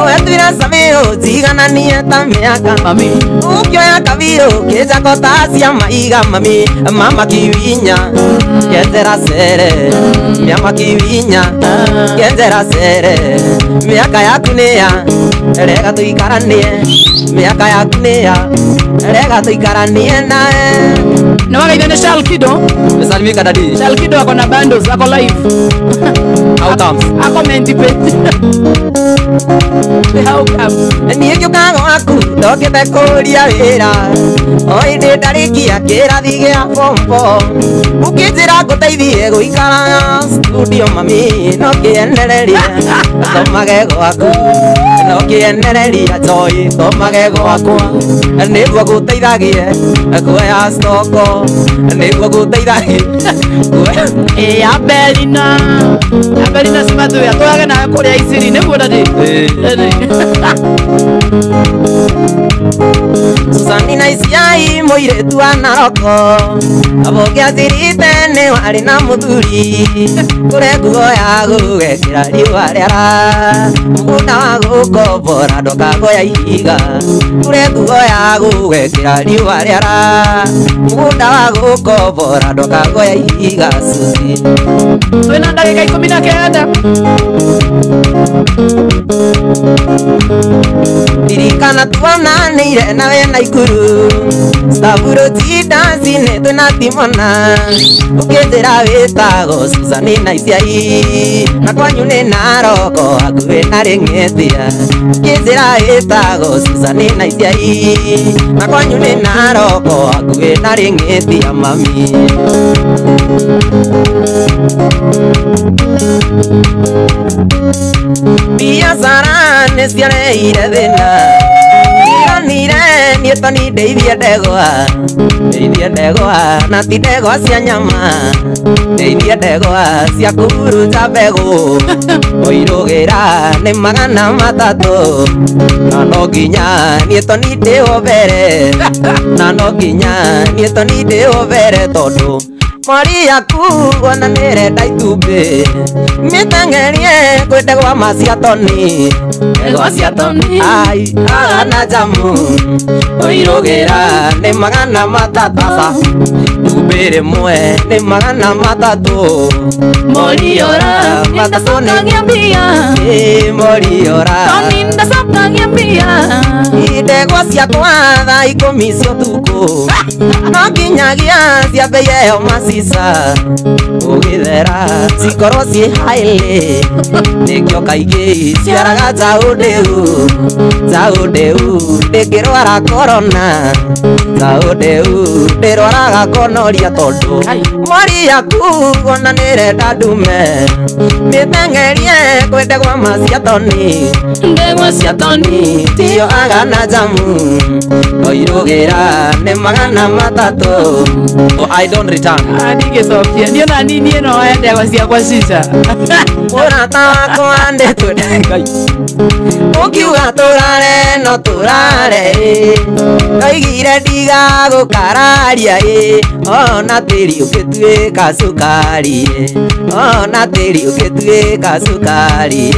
wetuire samĩũ njigananie ta mĩaka mami ũkĩoya kabirũ kĩnjako ta cia maiga mami mama kivinya kenjera cere mama kivinya kenjera cere mĩaka yaku nĩ ya rega tũikaranie mĩaka yaku nĩ ya rega tũikaranie nawe na wagaithia nĩ Charles Kido Mesalimika dadi Charles Kido ako na bundles ako live How comes ako menti page How comes niĩ ngĩũka gwaku ndokĩte kũria wĩra o hĩndĩ ndarĩkia kĩrathi gĩa form four ũkĩnjĩra ngũteithie gũikara studio mami no kĩenereria thomage gwaku no kĩenereria joy thomage gwakwa nĩguo ngũteithagie kuoya stoko nĩguo ngũteithagie Ĩ Abelina Abelina Simathuya twage nawe kũrĩa Isiri nĩguo dadi Susanina Isiai mũirĩtu wa Naroko abũngĩathirite nĩ warĩ na mũthuri kũrĩ nguo ya gũgekĩra riũa rĩara mũgũnda wa gũkombora ndũkagoya ihiga kũrĩ nguo ya gũgekĩra riũa rĩara mũgũnda Wĩra wa gũkombora ndũkagoya ihiga Susie. Twĩna ndagĩka 19. Ririkana tuonanĩire nawe Naikuru Stavuruti dancing twĩna Timona. Ũkĩnjĩra wĩtagwo Susan na Iciai na kwanyu nĩ Naroko hakuhĩ na Rĩng'ĩtia. Ũkĩnjĩra wĩtagwo Susan na Iciai na kwanyu nĩ Naroko hakuhĩ na Rĩng'ĩtia mami. Biacara nĩ ciareire thĩna ndironire niĩ Toni ndeithie ndegwa na ti ndegwa cia nyama ndeithie ndegwa cia kũhurunja mbegũ ũirũgĩra nĩ 300 na no nginya niĩ Toni ndĩho mbere na no nginya niĩ Toni ndĩho mbere tondũ mori yaku ona nĩrenda itumbĩ mĩteng'erie kwĩ ndegwa ma cia Toni Ndegwa cia Toni ai agana jamu ũirũgĩra nĩ 300 itumbĩ rĩmwe nĩ 300 Moriora ndacokagia mbia moriora Toni ndacokagia mbia ndegwa ciakwa thaa 10 cia ũtukũ no nginyagia ciambe ĩyo macica ũgĩthera cikorwo ciĩ hailĩ nĩkĩo kaingĩ ciaraga njaũ ndĩu njaũ ndĩu ndĩngĩrwara korona njaũ ndĩu ndĩrwaraga konoria tondũ mori yaku ona nĩrenda ndume mĩteng'erie kwĩ ndegwa ma cia Toni ndegwa cia Toni tiyo agana jamu oirũgĩra nĩ 300. I don't return. Ndingĩcokia niĩ ona nini ĩno ya ndegwa ciakwa cica mũrata wakwa ndĩtwende Ngai ũkiuga tũrare no tũrare ndoigire ndigagũkararia ona tĩri ũngĩtuĩka cukari ona tĩri ũngĩtuĩka cukari.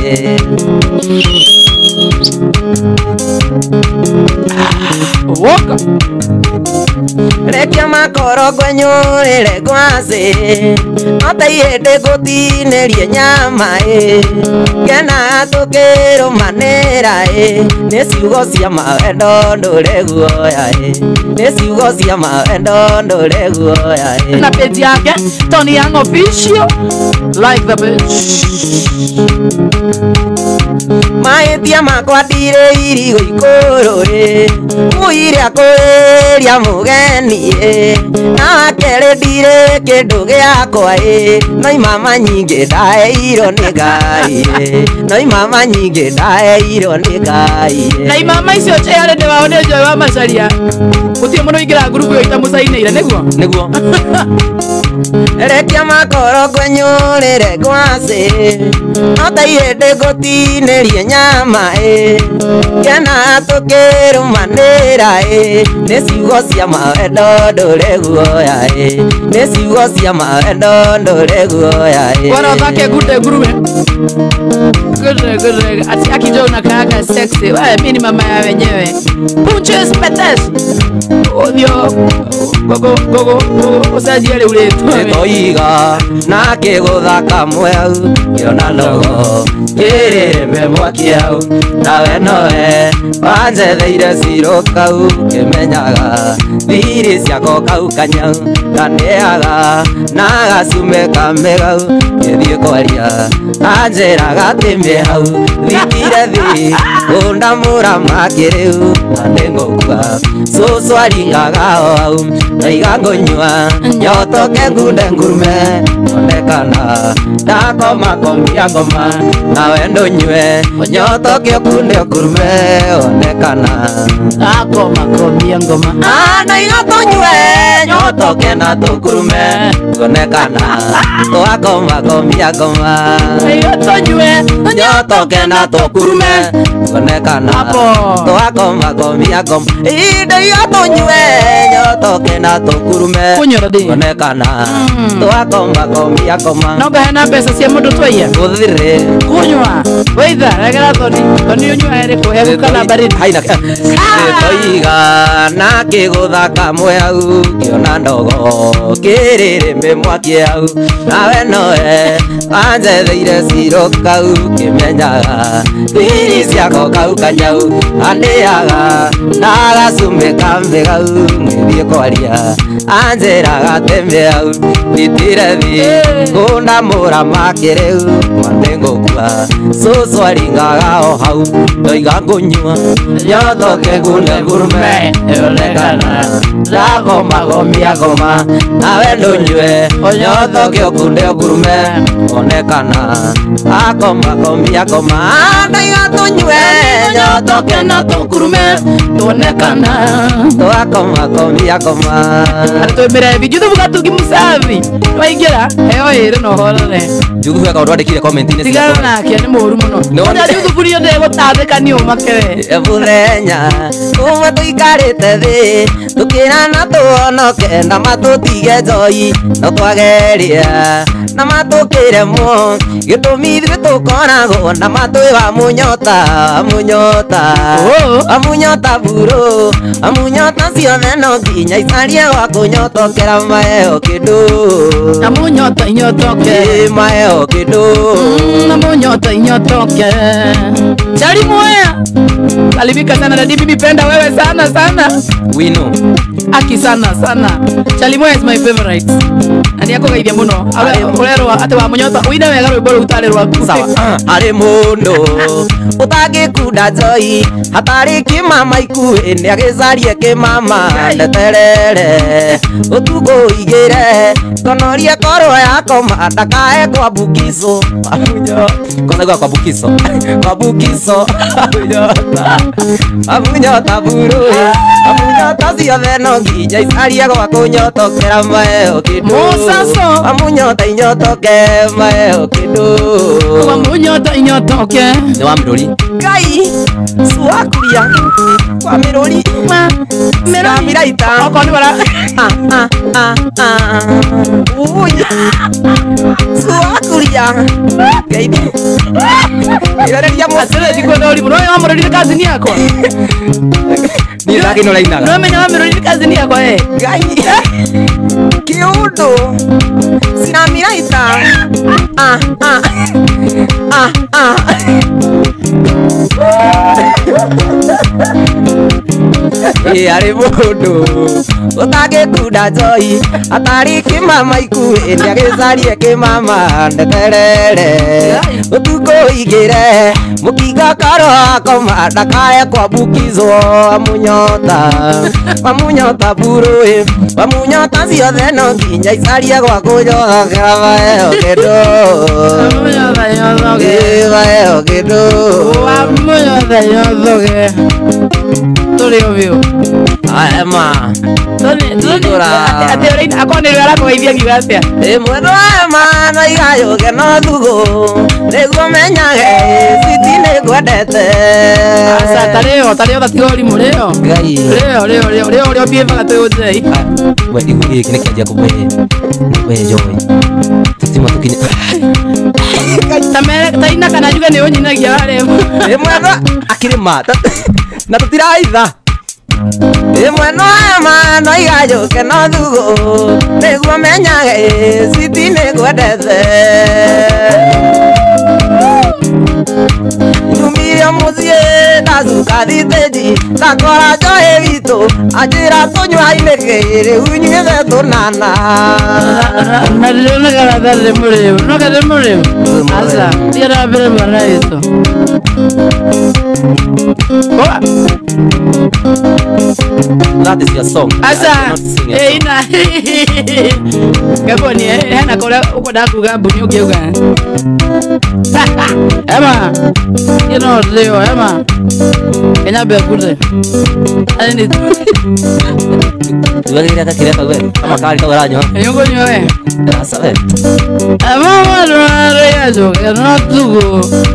Woka Rekia makoro ngwenyũrĩre ngwacĩ no ta ihĩndĩ ngũtinĩrie nyama ngenaga tũkĩrũmanĩra nĩ ciugo cia mawendo ndũre guoya nĩ ciugo cia mawendo ndũre guoya. Na page yake Tony Young Official, like the page. Mahĩtia makwa ndirĩ irigũ ikũrũ ũire kũĩria mũgeni na wakerĩ ndirĩ kĩndũ gĩakwa no imama nyingĩ ndaheirwo nĩ Ngai no imama nyingĩ ndaheirwo nĩ Ngai. Na imama icio njĩarĩ nĩ wao nĩ Joy wa Macharia gũtirĩ mũndũ ũingĩraga ngurubu ĩyo itamũcainĩire nĩguo nĩguo. Rekia makoro ngwenyũrĩre ngwacĩ no ta ihĩndĩ ngũtinĩrie nyama ngenaga tũkĩrũmanĩra nĩ ciugo cia mawendo ndũre guoya nĩ ciugo cia mawendo ndũre guoya. Bwana ũthake ngunde nguruwe Good. Ati akijua unakaanga sexy. Wewe mimi ni mama ya wenyewe. Punches petes. Odio gogo gogo usajiele uletu. Toiga na kĩgũthaka mweu kĩona ndogo kĩrĩrĩme mwaki hau nawe nowe wanjetheire ciro kau kĩmenyaga thiri ciako kau kanyau kaneaga na gacume kamegau kĩthiĩ kwaria anjĩraga atĩ mĩ hau thitire thĩ kũndamũra makĩrĩu na nĩngũkua cũcũ aringaga o hau ndaiga ngũnyua nyotoke ngunde ngurume onekana ndakoma komia ngoma nawe ndũnyue nyotoke ũkunde ũkurume onekana ndakoma komia ngoma ndaiga tũnyue nyotoke na tũkurume onekana twakoma komia ngoma ndaiga tũnyue nyotoke na tũkurume onekana twakoma komia ngoma ndaiga tũnyue nyotoke na tũkurume onekana twakoma komia ngoma. No ngahena mbeca cia mũndũ twaiya gũthire kunywa waitha regera Thoni Thoni ũnyua ĩrĩkũ hehu kana baridi haina toiga na kĩgũthaka mweu kĩona ndogo Kĩrĩrĩmbĩ mwaki hau nawe nowe anjetheire ciro kau kĩmenyaga thiri ciako kau kanyau anĩaga na gacumĩ kambe kau ngĩthiĩ kwaria anjĩraga atĩ mĩau nditire thi kũndamũra makĩrĩu mande ngũkua cũcũ aringaga o hau ndoiga ngũnyua nyotoke ngune ngurume yonekana ndakoma gomia goma nawe ndũnyue nyotoke ũkunde ũngurume onekana akoma gomia goma ndoiga tũnyue nyotoke na tũkurume tuonekana twakoma gomia goma atwemere Juthubu Gatugi musafi waingĩra heo ĩrĩ na ũhorere Juthubu eka ũndũ andĩkire comment-inĩ tigana nake nĩ mũũru mũno ona Juthubu nĩ ndegũtandĩka nĩ ũmake we mũthenya ũmwe tũikarĩte thĩ tũkĩrana tũhonoke na matũtige njoi no twageria na matũkĩremwo gĩtũmi ithuĩ tũkoragwo na matwĩ wa mũnyota mũnyota amunyota buru amunyota ciothe no nginya icarie gwa kũnyotokera maheo kĩndũ amunyota inyotoke maheo kĩndũ amunyota inyotoke Chali Mwea salimika sana dadi, mimi penda wewe sana sana. We know. Aki sana sana. Chali Mwea is my favorite. Na yako gaithia muno. Urerwa ate wa munyota uine wega rwimbo rũu tarĩ rwaku. Sawa. Harĩ mũndũ ũtangĩkunda njoi hatarĩ kĩmama ikuhĩ nĩagĩcarie kĩmama ndeterere ũtukũ ũigĩre konorie korwo yakoma ndakae kwambukizo konaigua kwambukizo kwambukizo amunyota buru amunyota ciothe no nginya icarie gwa kũnyotokera maheo kĩndũ amunyota inyotoke maheo kĩndũ amunyota inyotoke nĩ wa mĩrũri Ngai cuakuria kwa mĩrũri mĩraita okorwo nĩ bara ui cuakuria irareria atĩrĩ ndikwenda ũrimũ no wa mũrũri nĩ kazini yakwa niĩ ndakĩino ũrainaga no menya wa mĩrũri nĩ kazini yakwa eh Ngai kĩũndũ ciramiraita ah ah ah ah Harĩ mũndũ ũtangĩkunda njoi atarĩ kĩmama ikuhĩ nĩagĩcarie kĩmama ndeterere ũtukũ ũigĩre mũkingo korwo akoma ndakae kwambukizwo amunyota amunyota burũĩ amunyota ciothe no nginya icarie gwa kũnyotokera maheo kĩndũ maheo kĩndũ amunyota nyothoge tũrĩ o biũ Ema akorwo nĩ rĩo arakũgeithia ngiuga atĩa Ĩmwe ema no igayũke no thugũ nĩguo menyage citi nĩngwendete aca tarĩo tarĩo tatiga ũrimũ rĩo rĩo rĩo rĩo rĩo ũrĩa ũbiĩbaga twĩ ũthei we igu gĩkĩ nĩkĩanjia kũmwe we njoi tũtima tũkinye taina kana njuge nĩ ũnyinagia warĩ ĩmwe akĩrĩma na tũtiraitha ĩmwe no ema no igayũke no thugũ nĩguo menyage citi nĩngwendete nyumire mũciĩ ndacuka thitĩnji ndakora njohi witũ anjĩra tũnyua-inĩ rĩu nyuĩte tũnana na ndĩronekana tarĩ mũrĩu no kana mũrĩu aca thiĩ na mbere mwana witũ That is your song. Aca ina Gaboni hena kũrĩa ũkwendaga kuga mbuni ũngĩuga Ema ĩno rĩo ema Kenya mbekure Ani Tuwagĩrĩra gakĩrĩa kau we kama kari kau aranyua nĩ ũkũnyua we aca we Ema marĩa njoke no tugũ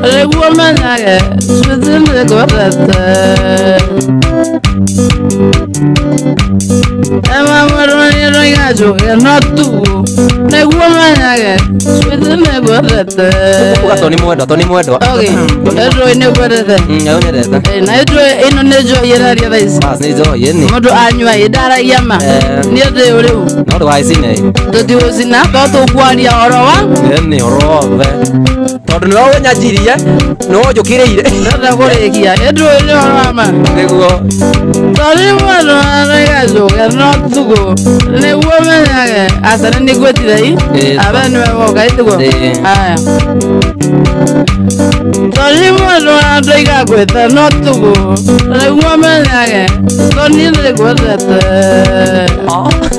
nĩguo menyage cwĩtĩ nĩngwendete Ema mwendwa ndoiga njuge no tu nĩguo menyage sweet nĩngwendete. Uga to nĩ mwendwa, to nĩ mwendwa. Okay, njohi nĩngwendete. Nyendete. Na ĩno nĩ njohi ĩraria thaa ici. Bas nĩ njohi ĩni. Mũndũ anyua ĩ ndaragia ma. Niĩ ndĩ ũrĩu. No ndũgagĩcine. Tũtigũcina to tũkwaria ũhoro wa Ĩni ũhoro wothe. Tondũ nĩwe ũnyanjirie, nĩwe ũnjũkĩrĩire. Ndĩrenda kũrĩkia. Ĩndũĩ nĩ ũhoro wa ma. Nĩguo. Tondũ mwendwa ndoiga njuge no tukũ nĩguo menyage aca nĩ nĩngwĩtire i abe nĩwe woka ĩtiguo. Aya. Tondũ mwendwa ndoiga ngwĩte no tukũ nĩguo menyage tondũ niĩ nĩngwendete.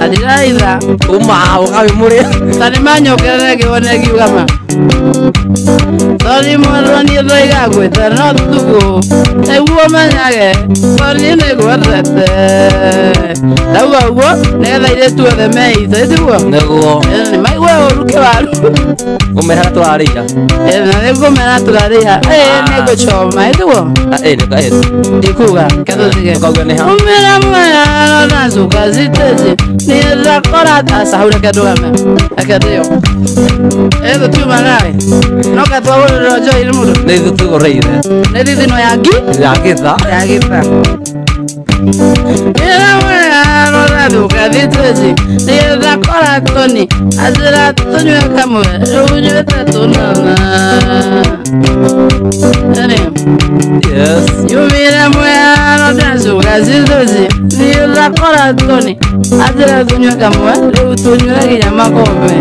Andiraitha. Uma ũkawĩmũrĩa. Ta nĩmanyokerere ngĩone ngiuga ma. Tondũ mwendwa niĩ ndoiga ngwĩte no tukũ nĩguo menyage tondũ niĩ nĩngwendete. Ndauga ũguo nĩgetha airĩtu othe meithe ĩtiguo. Nĩguo. Nĩmaigue ũru kĩwaru. Ũmera tũrarĩha. Na nĩngũmera tũrarĩha. Nĩngũchoma ĩtiguo. Ndikuga ketũtige. Ũkauga nĩ ha? Umĩra mwega na cuka citĩci niĩ ndakora aca hau reke ndũgame. Reke ndĩyo. Tũtiuma nawe. No ketwagũrĩrwo njohi nĩ mũndũ. Nĩ ithuĩ tũgũrĩire. Nĩ thithino ya ngi? Ya gĩtha. Ya gĩtha. Ĩra mwega na cuka citĩci niĩ ndakora tũni anjĩra tũnyue kamwe rĩu nyuĩte tũnana. Yes. Yumire mwega na cuka citĩci niĩ ndakora tũni anjĩra tũnyue kamwe rĩu tũnyue nginya makombe.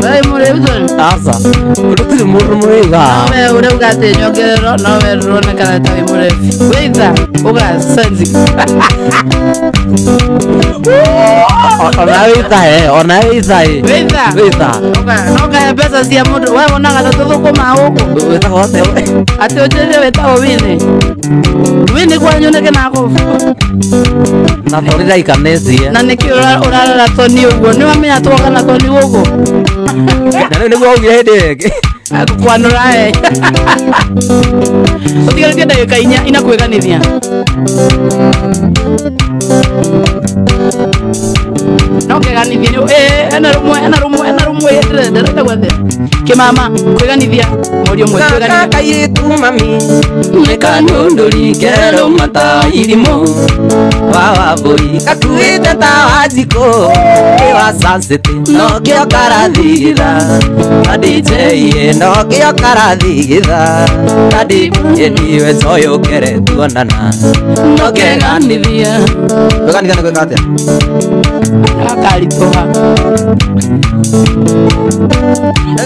Wee mũrĩu tũni? Aca. Gũtirĩ mũndũ mũrĩu haha. Nowe ũrauga atĩ nyongererwo nowe ndũronekana ta wĩ mũrebi. Wĩitha ũgacenji. Ona wĩitha he, ona wĩitha ĩ. Wĩitha? Wĩitha. No ũkahe mbeca cia mũndũ. We wonaga ta tũthũkũma gũkũ. Wĩtagwo atĩa we? Atĩ ũnjĩrire wĩtagwo Winnie. Winnie kwanyu nĩkĩ nakũbu? Na tondũ ndaikanĩtie. Na nĩkĩ ũrarora Toni ũguo? Nĩwamenya twoka na Toni gũkũ? Na rĩu nĩguo waugire hĩndĩ ĩyo ĩngĩ. Akũkwanũra e. Ũtigarĩtie ndagĩka inya inakwĩganithia. No keganithia nĩ ena rũmwe ena rũmwe ena rũmwe ndĩrenda gwethe. Kĩmama kwĩganithia mũriũ ũmwe kwĩganithia. Gaka kairĩtu mami nĩ kanundũri kerũ mata irimũ wa Wambũi gakuĩte ta Wanjikũ nĩ wa Sunset no kĩo karathigitha na DJ no kĩo karathigitha na DJ niwe njoyũkere tuonana no keganithia. Kwĩganithia nĩ gwĩka atĩa? Gakaritũha.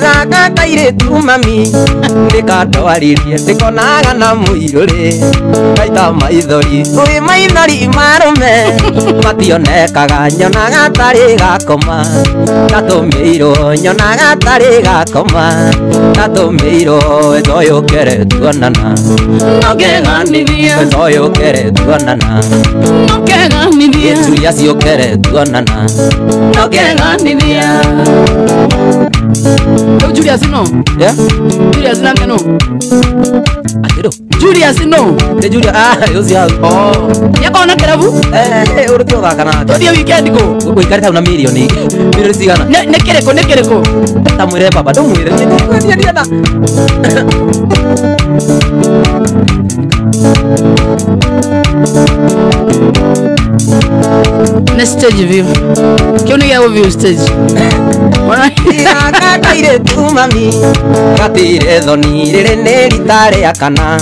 Gaka kairĩtu mami nĩkandwaririe ndĩkonaga na mũirũrĩ ngaita maithori wĩ maithori marũme mationekaga nyonaga tarĩ gakoma gatũmĩirwo nyonaga tarĩ gakoma gatũmĩirwo njoyũkere tuonana no keganithia njoyũkere tuonana no keganithia Julia ciũkere tuonana no keganithia. Rĩu Julius no? Yeah? Julius nake no? Atĩrũ? Julius no? Nĩ Julius, ũcio hau. Oh. Nĩakorwo na kĩrabu? Ũrĩ tũthaka nake. Tũthiĩ weekend kũ? Ũikarĩte hau na mirioni. Mirioni cigana? Nĩ kĩrĩkũ nĩ kĩrĩkũ? Ta mwĩre baba, ndũmwĩre. Niĩ ndienda. Nĩ stage view. Kĩu nĩ gĩa gũ view stage. Gaka kairĩtu mami gatire thoni rĩrĩ nĩ rita rĩa kana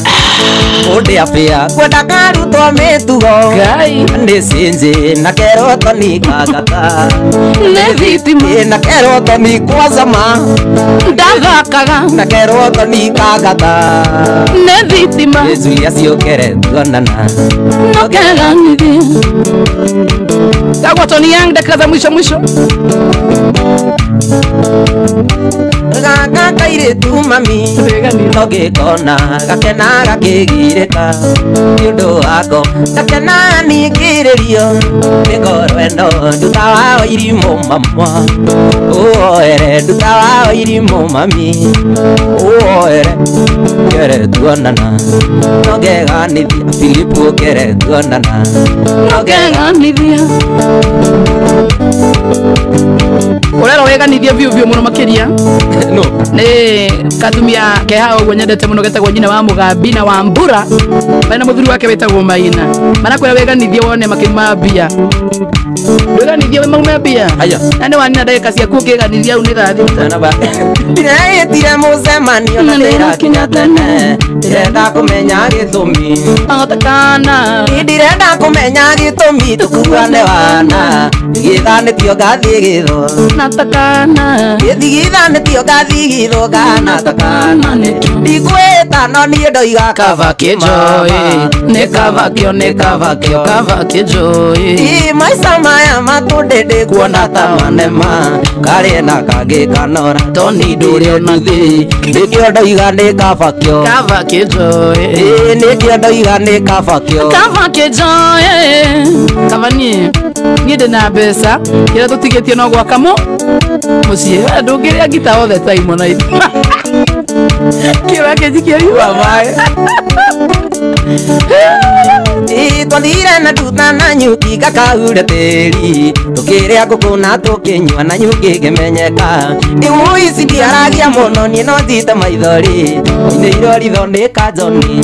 ũndĩa bĩa kwenda karutwo mĩtugo Ngai nĩ cinji na kerwo toni kagata nĩ thitima na kerwo toni kwacama ndathakaga na kerwo toni kagata nĩ thitima nĩ Julia ciũkere tuonana no keganithia. Tagwa Tony Young dakika za mwisho mwisho. Gaka kairĩtu mami no ngĩkona gakena gakĩgirĩka nĩ ũndũ wako gakena ningĩrĩrio nĩ ngoro ĩno nduta wa irimũ mama ũoere nduta wa irimũ mami ũoere kere tuonana no ngeganithia Filipu kere tuonana no ngeganithia urero weganithia biũ biũ mũno makĩria no nĩ katumia keha ũguo nyendete mũno getagwo nyina wa Mũgambi na wa Mbura mena mũthuri wake wĩtagwo Maina marakwĩra weganithie wone makĩuma mbia ndwĩganithie we maume mbia Aya. Na nĩ wanina ndagĩka ciaku ũkĩganithia au nĩ thaa thita na ba Ndĩreĩtire mũcemanio na ndĩrakinya tene ndĩrenda kũmenya gĩtũmi agotakana ndirenda kũmenya gĩtũmi tũkuane wana gĩthanĩtio ngathiĩ gĩtho natakana gĩthigithanĩtio ngathiĩ gĩtho kana takana ndikwĩta no niĩ ndoiga kava kĩnjoĩ nĩ kava kĩo nĩ kava kĩo kava kĩnjoĩ Ĩ maica maya matũndĩ kuona ta manema karĩ na kangĩ kanora Toni ndũrĩ ona thĩ nĩkĩo ndoiga nĩ kaba kĩo kava kĩnjoĩ Ĩ nĩkĩo ndoiga nĩ kaba kĩo kava kĩnjoĩ kava niĩ niĩ ndĩna mbeca kĩrĩa tũtigĩtie no gwaka mũciĩ We ndũngĩrĩa ngita all the time ona kĩũra kĩnjikia riũa maĩ Ĩ twathire na nduta na nyuki gakaure tĩri tũkĩrĩa ngũkũ na tũkĩnyua na nyuki ĩkĩmenyeka Imu ici ndiaragia mũno niĩ no njite maithori Oinĩirwo ritho nĩ kanjoni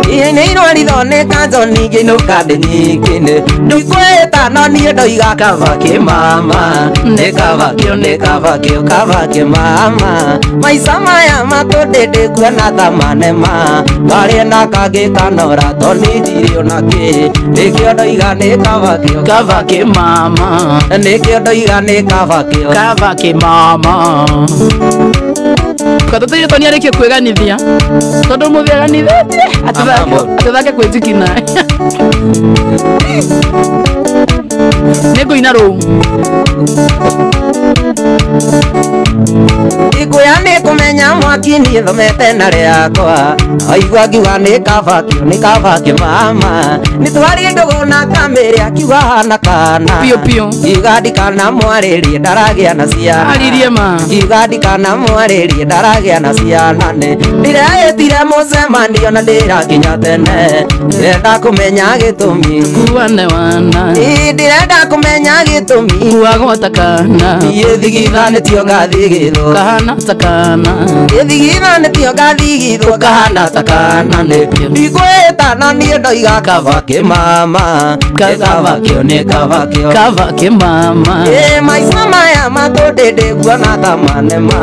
Ĩinĩirwo ritho nĩ kanjoni ngĩinũka ndĩnyikĩne Ndikwĩta no niĩ ndoiga kaba kĩmama Nĩ kaba kĩo nĩ kaba kĩo kaba kĩmama Maica maya matũndĩ ndĩkuona ta manema Karĩ na kangĩ kanora toni ndirĩ ona kĩ Nĩkĩo ndoiga nĩ kaba kĩo kava kĩmama Nĩkĩo ndoiga nĩ kaba kĩo kava kĩmama katũtĩire toni arĩkie kwĩganithia tondũ mũthĩ aganithĩtie atũthake kwĩjikina nĩ ngũina rũu Ikuya nĩ kũmenya mwaki niĩ thomete na rĩakwa Aigua ngiuga nĩ kaba kĩo nĩ kaba kĩmama Nĩ twarĩ ndũgũ na kamĩrĩ akiuga hana kana Piũ piũ. Ngiuga ndikana mwarĩrie ndaragĩa na ciana aririe ma Ngiuga ndikana mwarĩrie ndaragĩa na ciana nĩ Ndĩreĩtire mũcemanio na ndĩrakinya tene Ndĩrenda kũmenya gĩtũmi kuane wana Ĩ ndĩrenda kũmenya gĩtũmi kuagwo takana Niĩ thigithanĩtio ngathiĩ gĩtho kahana takana Gĩthigithanĩtio ngathigithwo kahana takana nĩ Ndikwĩta no niĩ ndoiga kaba kĩmama Nĩ kaba kĩo nĩ kaba kĩo kava kĩmama Ĩ maica maya matũndĩ ndĩkuona ta manema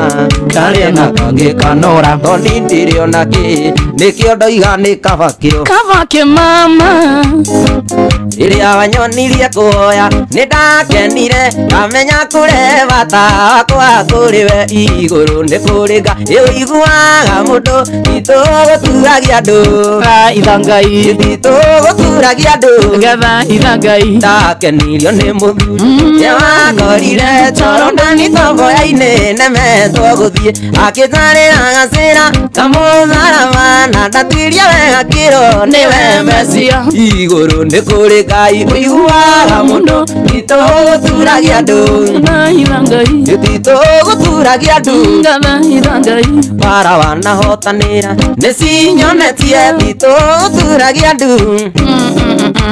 Karĩ na kangĩ kanora toni ndirĩ ona kĩ Nĩkĩo ndoiga nĩ kaba kĩo kava kĩmama Rĩrĩa wanyonirie kũhoya nĩ ndakenire ngamenya kũrĩ bata wakwa kũrĩ we igũrũ nĩ kũrĩ nga ĩũiguaga mũndũ titũ gũturagia andũ thaitha Ngai titũ gũturagia andũ ngatha itha Ngai ndakenirio nĩ mũthuri nĩwakorire toro ndani tomboya-inĩ nemetwo gũthiĩ akĩnjarĩra gacĩra kamũtharaba na ndatuirie wega kĩro nĩwe Mesia igũrũ nĩ kũrĩ Ngai ũiguaga mũndũ titũ gũturagia andũ thaitha Ngai titũ gũturagia andũ ngatha itha Ngai bara wanahotanĩra nĩ cinyonetie titũ gũturagia andũ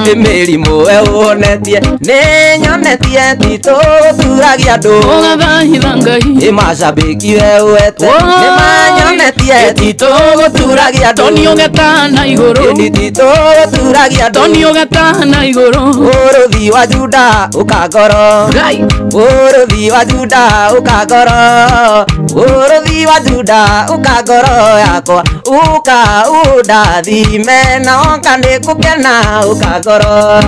nĩ mĩrimũ we ũhonetie nĩ nyonetie titũ gũturagia andũ ngatha itha Ngai nĩ macambĩki we ũete nĩ manyonetie titũ gũturagia andũ toni ũgetana igũrũ ĩni titũ gũturagia andũ toni ũgetana igũrũ Ũrũthi wa Juda ũkangoro Ngai Ũrũthi wa Juda ũkangoro Ũrũthi wa Juda ũkangoro yakwa ũka ũndathime na oka nĩ ngũkena ũkangoro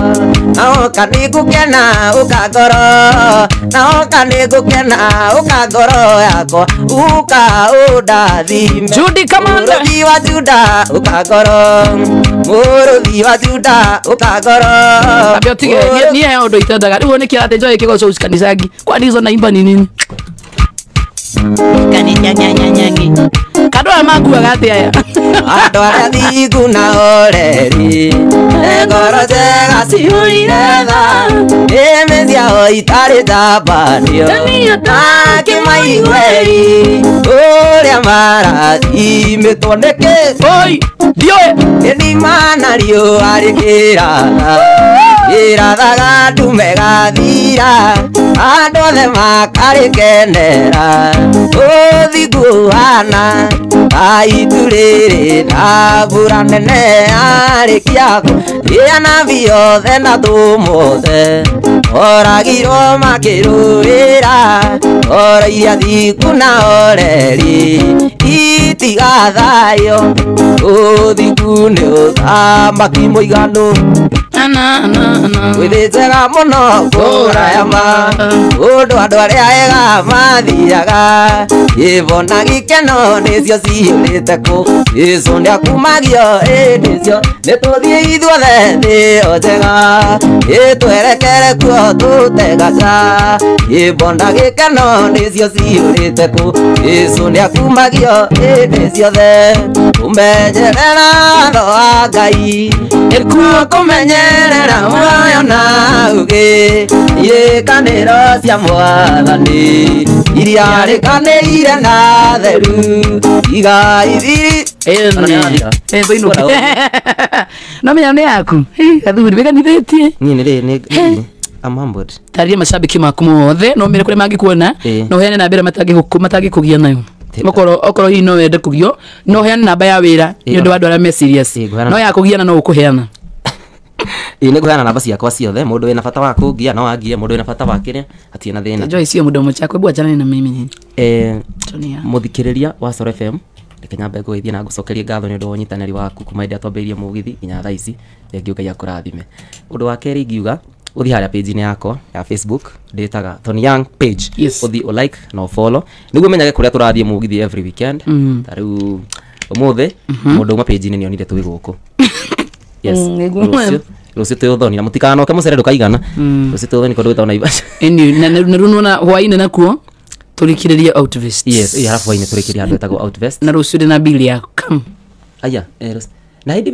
na oka nĩ ngũkena ũkangoro na oka nĩ ngũkena ũkangoro yakwa ũka ũndathime Judy Kamanda Mũrũthi wa Juda ũkangoro Mũrũthi wa Juda ũkangoro Ambia utige niĩ he ũndũ itendaga rĩu nĩkĩ atĩ njoe kĩgoco kanicangi kwani hizo naimba ni nini Kanyanyanyanyangi. Kandå makuaga atä aya andå arä a thingu na oreri ngoro njega cihũire tha nĩmĩ ciao itarĩ tambanio nakĩmaigueri ũrĩa marathimĩtwo nĩkĩ oi ndiũĩ ĩnima na riũa rĩkĩratha ĩrathaga ndume gathira andũ othe makarĩkenera ũthingu ũhana ta itu rĩrĩ na mbura nene yarĩkia kũrĩa nabii othe na atũmwo othe oragirwo makĩrũĩra oro iria thingu na oreri itigathayo ũthingu nĩ ũthamaki mũiganu wĩthĩ njega mũno kũraya ma ũndũ andũ arĩa ega mathiaga gĩbo na gĩkeno nĩcio cihũrĩte kũ Jesũ nĩakumagio ĩndĩ cio nĩtũthiĩ ithuothe thĩ o njega ĩtwerekere kuo tũtegaca gĩbo na gĩkeno nĩcio cihũrĩte kũ Jesũ nĩakumagio ĩndĩ ciothe kũmenyerera watho wa Ngai nĩkuo kũmenyerera muoyo na ũgĩ irĩkanĩro cia mwathani iria rĩkanĩire na theru igaithiri no menya nĩ yaku gathuri wĩganithĩtie niĩ nĩ rĩ I'm humbled. Taria mashabiki maku mothe no mere kũrĩa mangĩkuona no heane namba ĩrĩa matangĩkũgia nayo okorwo hihi no wende kũgio no heane namba ya wĩra nĩ ũndũ wa andũ arĩa me serious no ya kũgiana no ũkũheana. Ĩĩ nĩ ngũheana namba ciakwa ciothe mũndũ wĩna bata wa kũngia no angie mũndũ wĩna bata wa kĩrĩa hatirĩ na thĩna. Joy sio mũdomo chako hebu achana na mimi nyinyi. Mũthikĩrĩria wa Coro FM reke nyambe ngũgeithie na ngũcokerie ngatho nĩ ũndũ wa ũnyitanĩri waku kuma hĩndĩ ĩrĩa twambĩrĩirie mũgithi nginya thaa ici thengiũ Ngai akũrathime. Ũndũ wa kerĩ ingiuga uthi haria page-inĩ yakwa ya Facebook ndĩtaga Tony Young page. Yes. Uthi u like na follow nĩguo menyage kũrĩa tũrathiĩ mũgithi every weekend. Ta rĩu ũmũthĩ mũndũ uma page-inĩ nĩonire twĩ gũkũ. Yes. Rũciũ twĩ ũthoni na mũtikanoke mũcere ndũkaigana. Rũciũ twĩ ũthoni kũndũ gwĩtagwo Naivasha. Ĩni na rĩu nĩwona hwaĩ-inĩ nakuo tũrĩkĩrĩrie Outvest. Yes, ĩ harabu hwaĩ-inĩ tũrĩkĩrĩrie handũ hetagwo Outvest. Na rũciũ ndĩ na bill yaku. Aya, na hĩndĩ